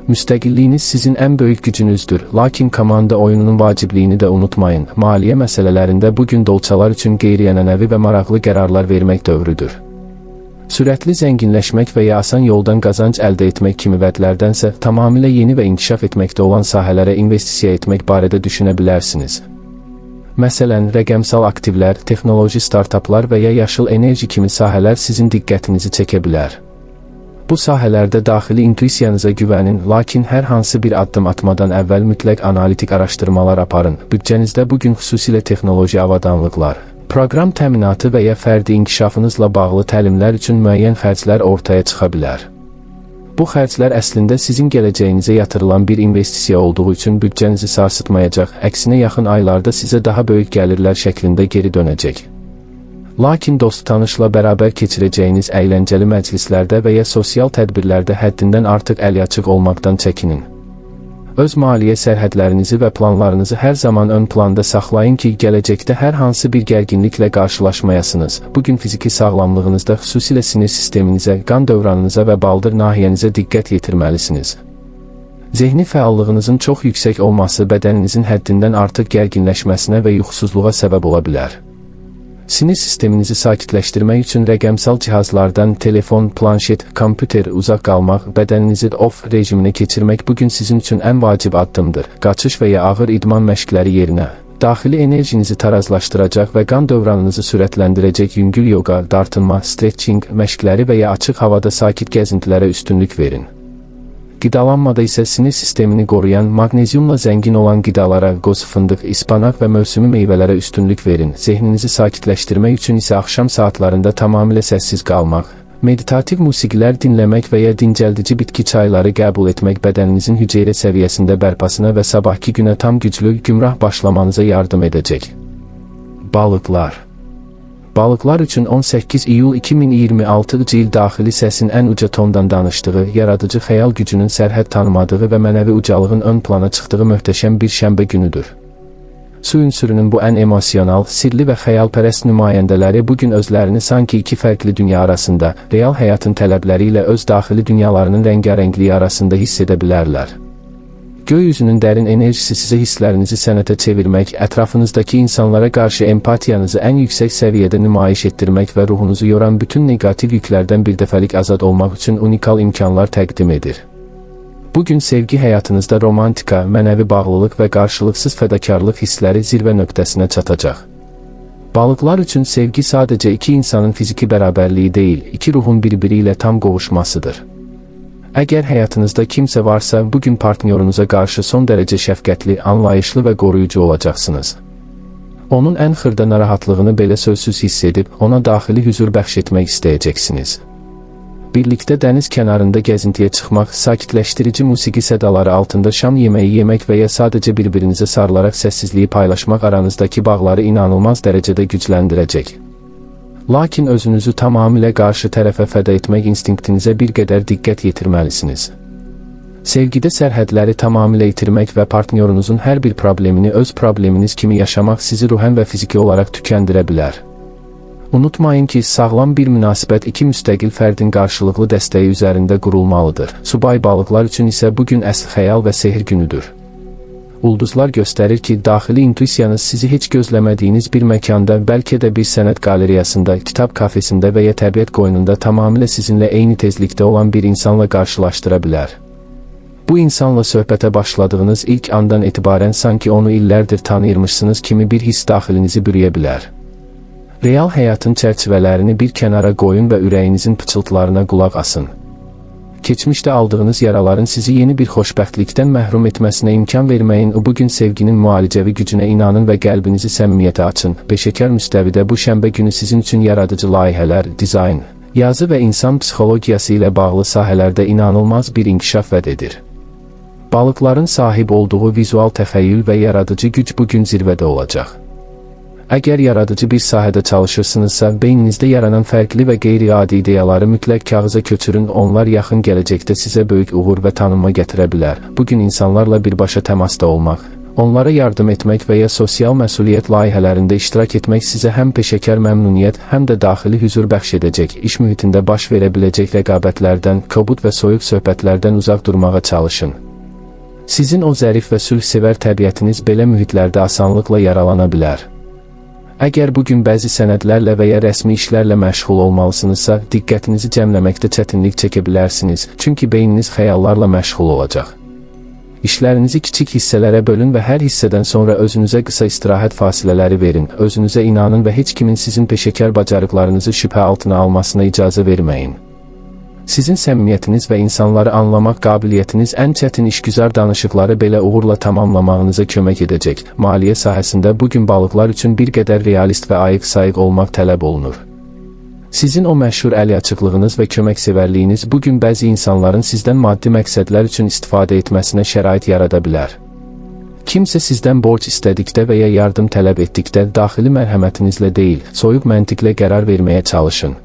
Müstəqilliyiniz sizin ən böyük gücünüzdür, lakin komanda oyununun vacibliyini də unutmayın. Maliyyə məsələlərində bugün dolçalar üçün qeyri-ənənəvi və maraqlı qərarlar vermək dövrüdür. Sürətli zənginləşmək və ya asan yoldan qazanc əldə etmək kimi vədlərdənsə, tamamilə yeni və inkişaf etməkdə olan sahələrə investisiya etmək barədə düşünə bilərsiniz. Məsələn, rəqəmsal aktivlər, texnoloji startaplar və ya yaşıl enerji kimi sahələr sizin diqqətinizi çəkə bilər. Bu sahələrdə daxili intuisiyanıza güvənin, lakin hər hansı bir addım atmadan əvvəl mütləq analitik araşdırmalar aparın. Büdcənizdə bugün xüsusilə texnoloji avadanlıqlar, proqram təminatı və ya fərdi inkişafınızla bağlı təlimlər üçün müəyyən xərclər ortaya çıxa bilər. Bu xərclər əslində sizin gələcəyinizə yatırılan bir investisiya olduğu üçün büdcənizi sarsıtmayacaq, əksinə yaxın aylarda sizə daha böyük gəlirlər şəklində geri dönəcək. Lakin dost tanışla bərabər keçirəcəyiniz əyləncəli məclislərdə və ya sosial tədbirlərdə həddindən artıq əliaçıq olmaqdan çəkinin. Öz maliyyə sərhədlərinizi və planlarınızı hər zaman ön planda saxlayın ki, gələcəkdə hər hansı bir gərginliklə qarşılaşmayasınız. Bugün fiziki sağlamlığınızda xüsusilə sinir sisteminizə, qan dövranınıza və baldır nahiyənizə diqqət yetirməlisiniz. Zehni fəallığınızın çox yüksək olması bədəninizin həddindən artıq gərginləşməsinə və yuxusuzluğa səbəb ola bilər. Sinir sisteminizi sakitləşdirmək üçün rəqəmsal cihazlardan telefon, planşet, kompüter uzaq qalmaq, bədəninizi off rejiminə keçirmək bugün sizin üçün ən vacib addımdır. Qaçış və ya ağır idman məşqləri yerinə daxili enerjinizi tarazlaşdıracaq və qan dövranınızı sürətləndirəcək yüngül yoga, dartınma, stretching məşqləri və ya açıq havada sakit gəzintilərə üstünlük verin. Qidalanmada isə sinir sistemini qoruyan, maqneziumla zəngin olan qidalara, qoz fındıq, ispanaq və mövsümi meyvələrə üstünlük verin. Zehninizi sakitləşdirmək üçün isə axşam saatlarında tamamilə səssiz qalmaq, meditativ musiqilər dinləmək və ya dincəldici bitki çayları qəbul etmək bədəninizin hüceyrə səviyyəsində bərpasına və sabahki günə tam güclü, gümrah başlamanıza yardım edəcək. Balıqlar. Balıqlar üçün 18 iyul 2026-cı il daxili səsin ən uca tondan danışdığı, yaradıcı xəyal gücünün sərhəd tanımadığı və mənəvi ucalığın ön plana çıxdığı möhtəşəm bir şənbə günüdür. Su ünsürünün bu ən emosional, sirli və xəyalpərəst nümayəndələri bugün özlərini sanki iki fərqli dünya arasında, real həyatın tələbləri ilə öz daxili dünyalarının rəngarəngliyi arasında hiss edə bilərlər. Göy üzünün dərin enerjisi sizə hisslərinizi sənətə çevirmək, ətrafınızdakı insanlara qarşı empatiyanızı ən yüksək səviyyədə nümayiş etdirmək və ruhunuzu yoran bütün neqativ yüklərdən bir dəfəlik azad olmaq üçün unikal imkanlar təqdim edir. Bugün sevgi həyatınızda romantika, mənəvi bağlılıq və qarşılıqsız fədakarlıq hissləri zirvə nöqtəsinə çatacaq. Balıqlar üçün sevgi sadəcə iki insanın fiziki bərabərliyi deyil, iki ruhun bir-biri ilə tam qovuşmasıdır. Əgər həyatınızda kimsə varsa, bugün partnyorunuza qarşı son dərəcə şəfqətli, anlayışlı və qoruyucu olacaqsınız. Onun ən xırda narahatlığını belə sözsüz hiss edib, ona daxili hüzur bəxş etmək istəyəcəksiniz. Birlikdə dəniz kənarında gəzintiyə çıxmaq, sakitləşdirici musiqi sədaları altında şam yeməyi yemək və ya sadəcə bir-birinizə sarılaraq səssizliyi paylaşmaq aranızdakı bağları inanılmaz dərəcədə gücləndirəcək. Lakin özünüzü tamamilə qarşı tərəfə fəda etmək instinktinizə bir qədər diqqət yetirməlisiniz. Sevgidə sərhədləri tamamilə itirmək və partnyorunuzun hər bir problemini öz probleminiz kimi yaşamaq sizi ruhən və fiziki olaraq tükəndirə bilər. Unutmayın ki, sağlam bir münasibət iki müstəqil fərdin qarşılıqlı dəstəyi üzərində qurulmalıdır. Subay balıqlar üçün isə bugün əsl xəyal və sehr günüdür. Ulduzlar göstərir ki, daxili intuisiyanız sizi heç gözləmədiyiniz bir məkanda, bəlkə də bir sənət qalereyasında, kitab kafesində və ya təbiət qoynunda tamamilə sizinlə eyni tezlikdə olan bir insanla qarşılaşdıra bilər. Bu insanla söhbətə başladığınız ilk andan etibarən sanki onu illərdir tanıyırmışsınız kimi bir his daxilinizi bürüyə bilər. Real həyatın çərçivələrini bir kənara qoyun və ürəyinizin pıçıltılarına qulaq asın. Keçmişdə aldığınız yaraların sizi yeni bir xoşbəxtlikdən məhrum etməsinə imkan verməyin. Bugün sevginin müalicəvi gücünə inanın və qəlbinizi səmimiyyətə açın. Peşəkar müstəvidə bu şənbə günü sizin üçün yaradıcı layihələr, dizayn, yazı və insan psixologiyası ilə bağlı sahələrdə inanılmaz bir inkişaf vəd edir. Balıqların sahib olduğu vizual təxəyyül və yaradıcı güc bugün zirvədə olacaq. Əgər yaradıcı bir sahədə çalışırsınızsa, beyninizdə yaranan fərqli və qeyri-adi ideyaları mütləq kağıza köçürün, onlar yaxın gələcəkdə sizə böyük uğur və tanınma gətirə bilər. Bugün insanlarla birbaşa təmasda olmaq, onlara yardım etmək və ya sosial məsuliyyət layihələrində iştirak etmək sizə həm peşəkar məmnuniyyət, həm də daxili hüzur bəxş edəcək. İş mühitində baş verə biləcək rəqabətlərdən, kobud və soyuq söhbətlərdən uzaq durmağa çalışın. Sizin o zərif və sülhsevər təbiətiniz belə mühitlərdə asanlıqla yaralana bilər. Əgər bugün bəzi sənədlərlə və ya rəsmi işlərlə məşğul olmalısınızsa, diqqətinizi cəmləməkdə çətinlik çəkə bilərsiniz, çünki beyniniz xəyallarla məşğul olacaq. İşlərinizi kiçik hissələrə bölün və hər hissədən sonra özünüzə qısa istirahət fasilələri verin. Özünüzə inanın və heç kimin sizin peşəkar bacarıqlarınızı şübhə altına almasına icazə verməyin. Sizin səmimiyyətiniz və insanları anlamaq qabiliyyətiniz ən çətin işgüzar danışıqları belə uğurla tamamlamağınıza kömək edəcək. Maliyyə sahəsində bugün balıqlar üçün bir qədər realist və ayıq-sayıq olmaq tələb olunur. Sizin o məşhur əli açıqlığınız və köməksevərliyiniz bugün bəzi insanların sizdən maddi məqsədlər üçün istifadə etməsinə şərait yarada bilər. Kimsə sizdən borc istədikdə və ya yardım tələb etdikdə daxili mərhəmətinizlə deyil, soyuq məntiqlə qərar verməyə çalışın.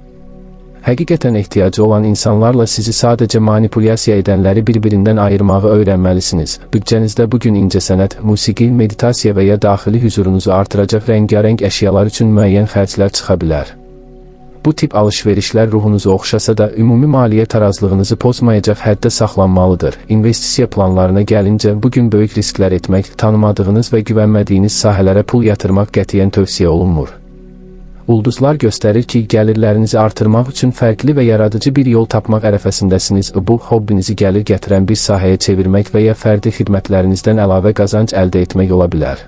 Həqiqətən ehtiyacı olan insanlarla sizi sadəcə manipulyasiya edənləri bir-birindən ayırmağı öyrənməlisiniz. Büdcənizdə bugün incəsənət, musiqi, meditasiya və ya daxili hüzurunuzu artıracaq rəngarəng əşyalar üçün müəyyən xərclər çıxa bilər. Bu tip alışverişlər ruhunuzu oxşasa da ümumi maliyyə tarazlığınızı pozmayacaq həddə saxlanmalıdır. İnvestisiya planlarına gəlincə bugün böyük risklər etmək, tanımadığınız və güvənmədiyiniz sahələrə pul yatırmaq qətiyyən tövsiyə olunmur. Ulduzlar göstərir ki, gəlirlərinizi artırmaq üçün fərqli və yaradıcı bir yol tapmaq ərəfəsindəsiniz. Bu, hobbinizi gəlir gətirən bir sahəyə çevirmək və ya fərdi xidmətlərinizdən əlavə qazanc əldə etmək ola bilər.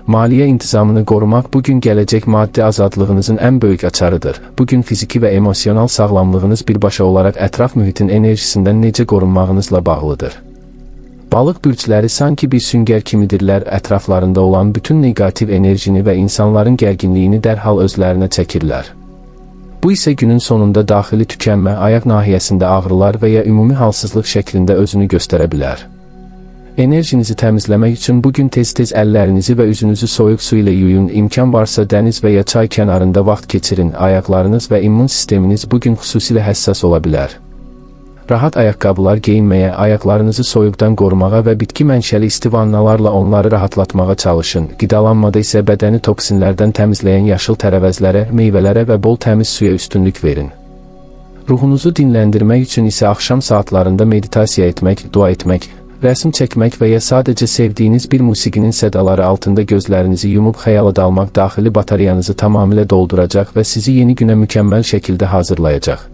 Maliyyə intizamını qorumaq bugün gələcək maddi azadlığınızın ən böyük açarıdır. Bugün fiziki və emosional sağlamlığınız birbaşa olaraq ətraf mühitin enerjisindən necə qorunmağınızla bağlıdır. Balıq bürcləri sanki bir süngər kimidirlər, ətraflarında olan bütün neqativ enerjini və insanların gərginliyini dərhal özlərinə çəkirlər. Bu isə günün sonunda daxili tükənmə, ayaq nahiyəsində ağrılar və ya ümumi halsızlıq şəklində özünü göstərə bilər. Enerjinizi təmizləmək üçün bugün tez-tez əllərinizi və üzünüzü soyuq su ilə yuyun, imkan varsa dəniz və ya çay kənarında vaxt keçirin, ayaqlarınız və immun sisteminiz bugün xüsusilə həssas ola bilər. Rahat ayaqqabılar geyinməyə, ayaqlarınızı soyuqdan qorumağa və bitki mənşəli isti vannalarla onları rahatlatmağa çalışın. Qidalanmada isə bədəni toksinlərdən təmizləyən yaşıl tərəvəzlərə, meyvələrə və bol təmiz suya üstünlük verin. Ruhunuzu dinləndirmək üçün isə axşam saatlarında meditasiya etmək, dua etmək, rəsm çəkmək və ya sadəcə sevdiyiniz bir musiqinin sədaları altında gözlərinizi yumub xəyala dalmaq daxili batareyanızı tamamilə dolduracaq və sizi yeni günə mükəmməl şəkildə hazırlayacaq.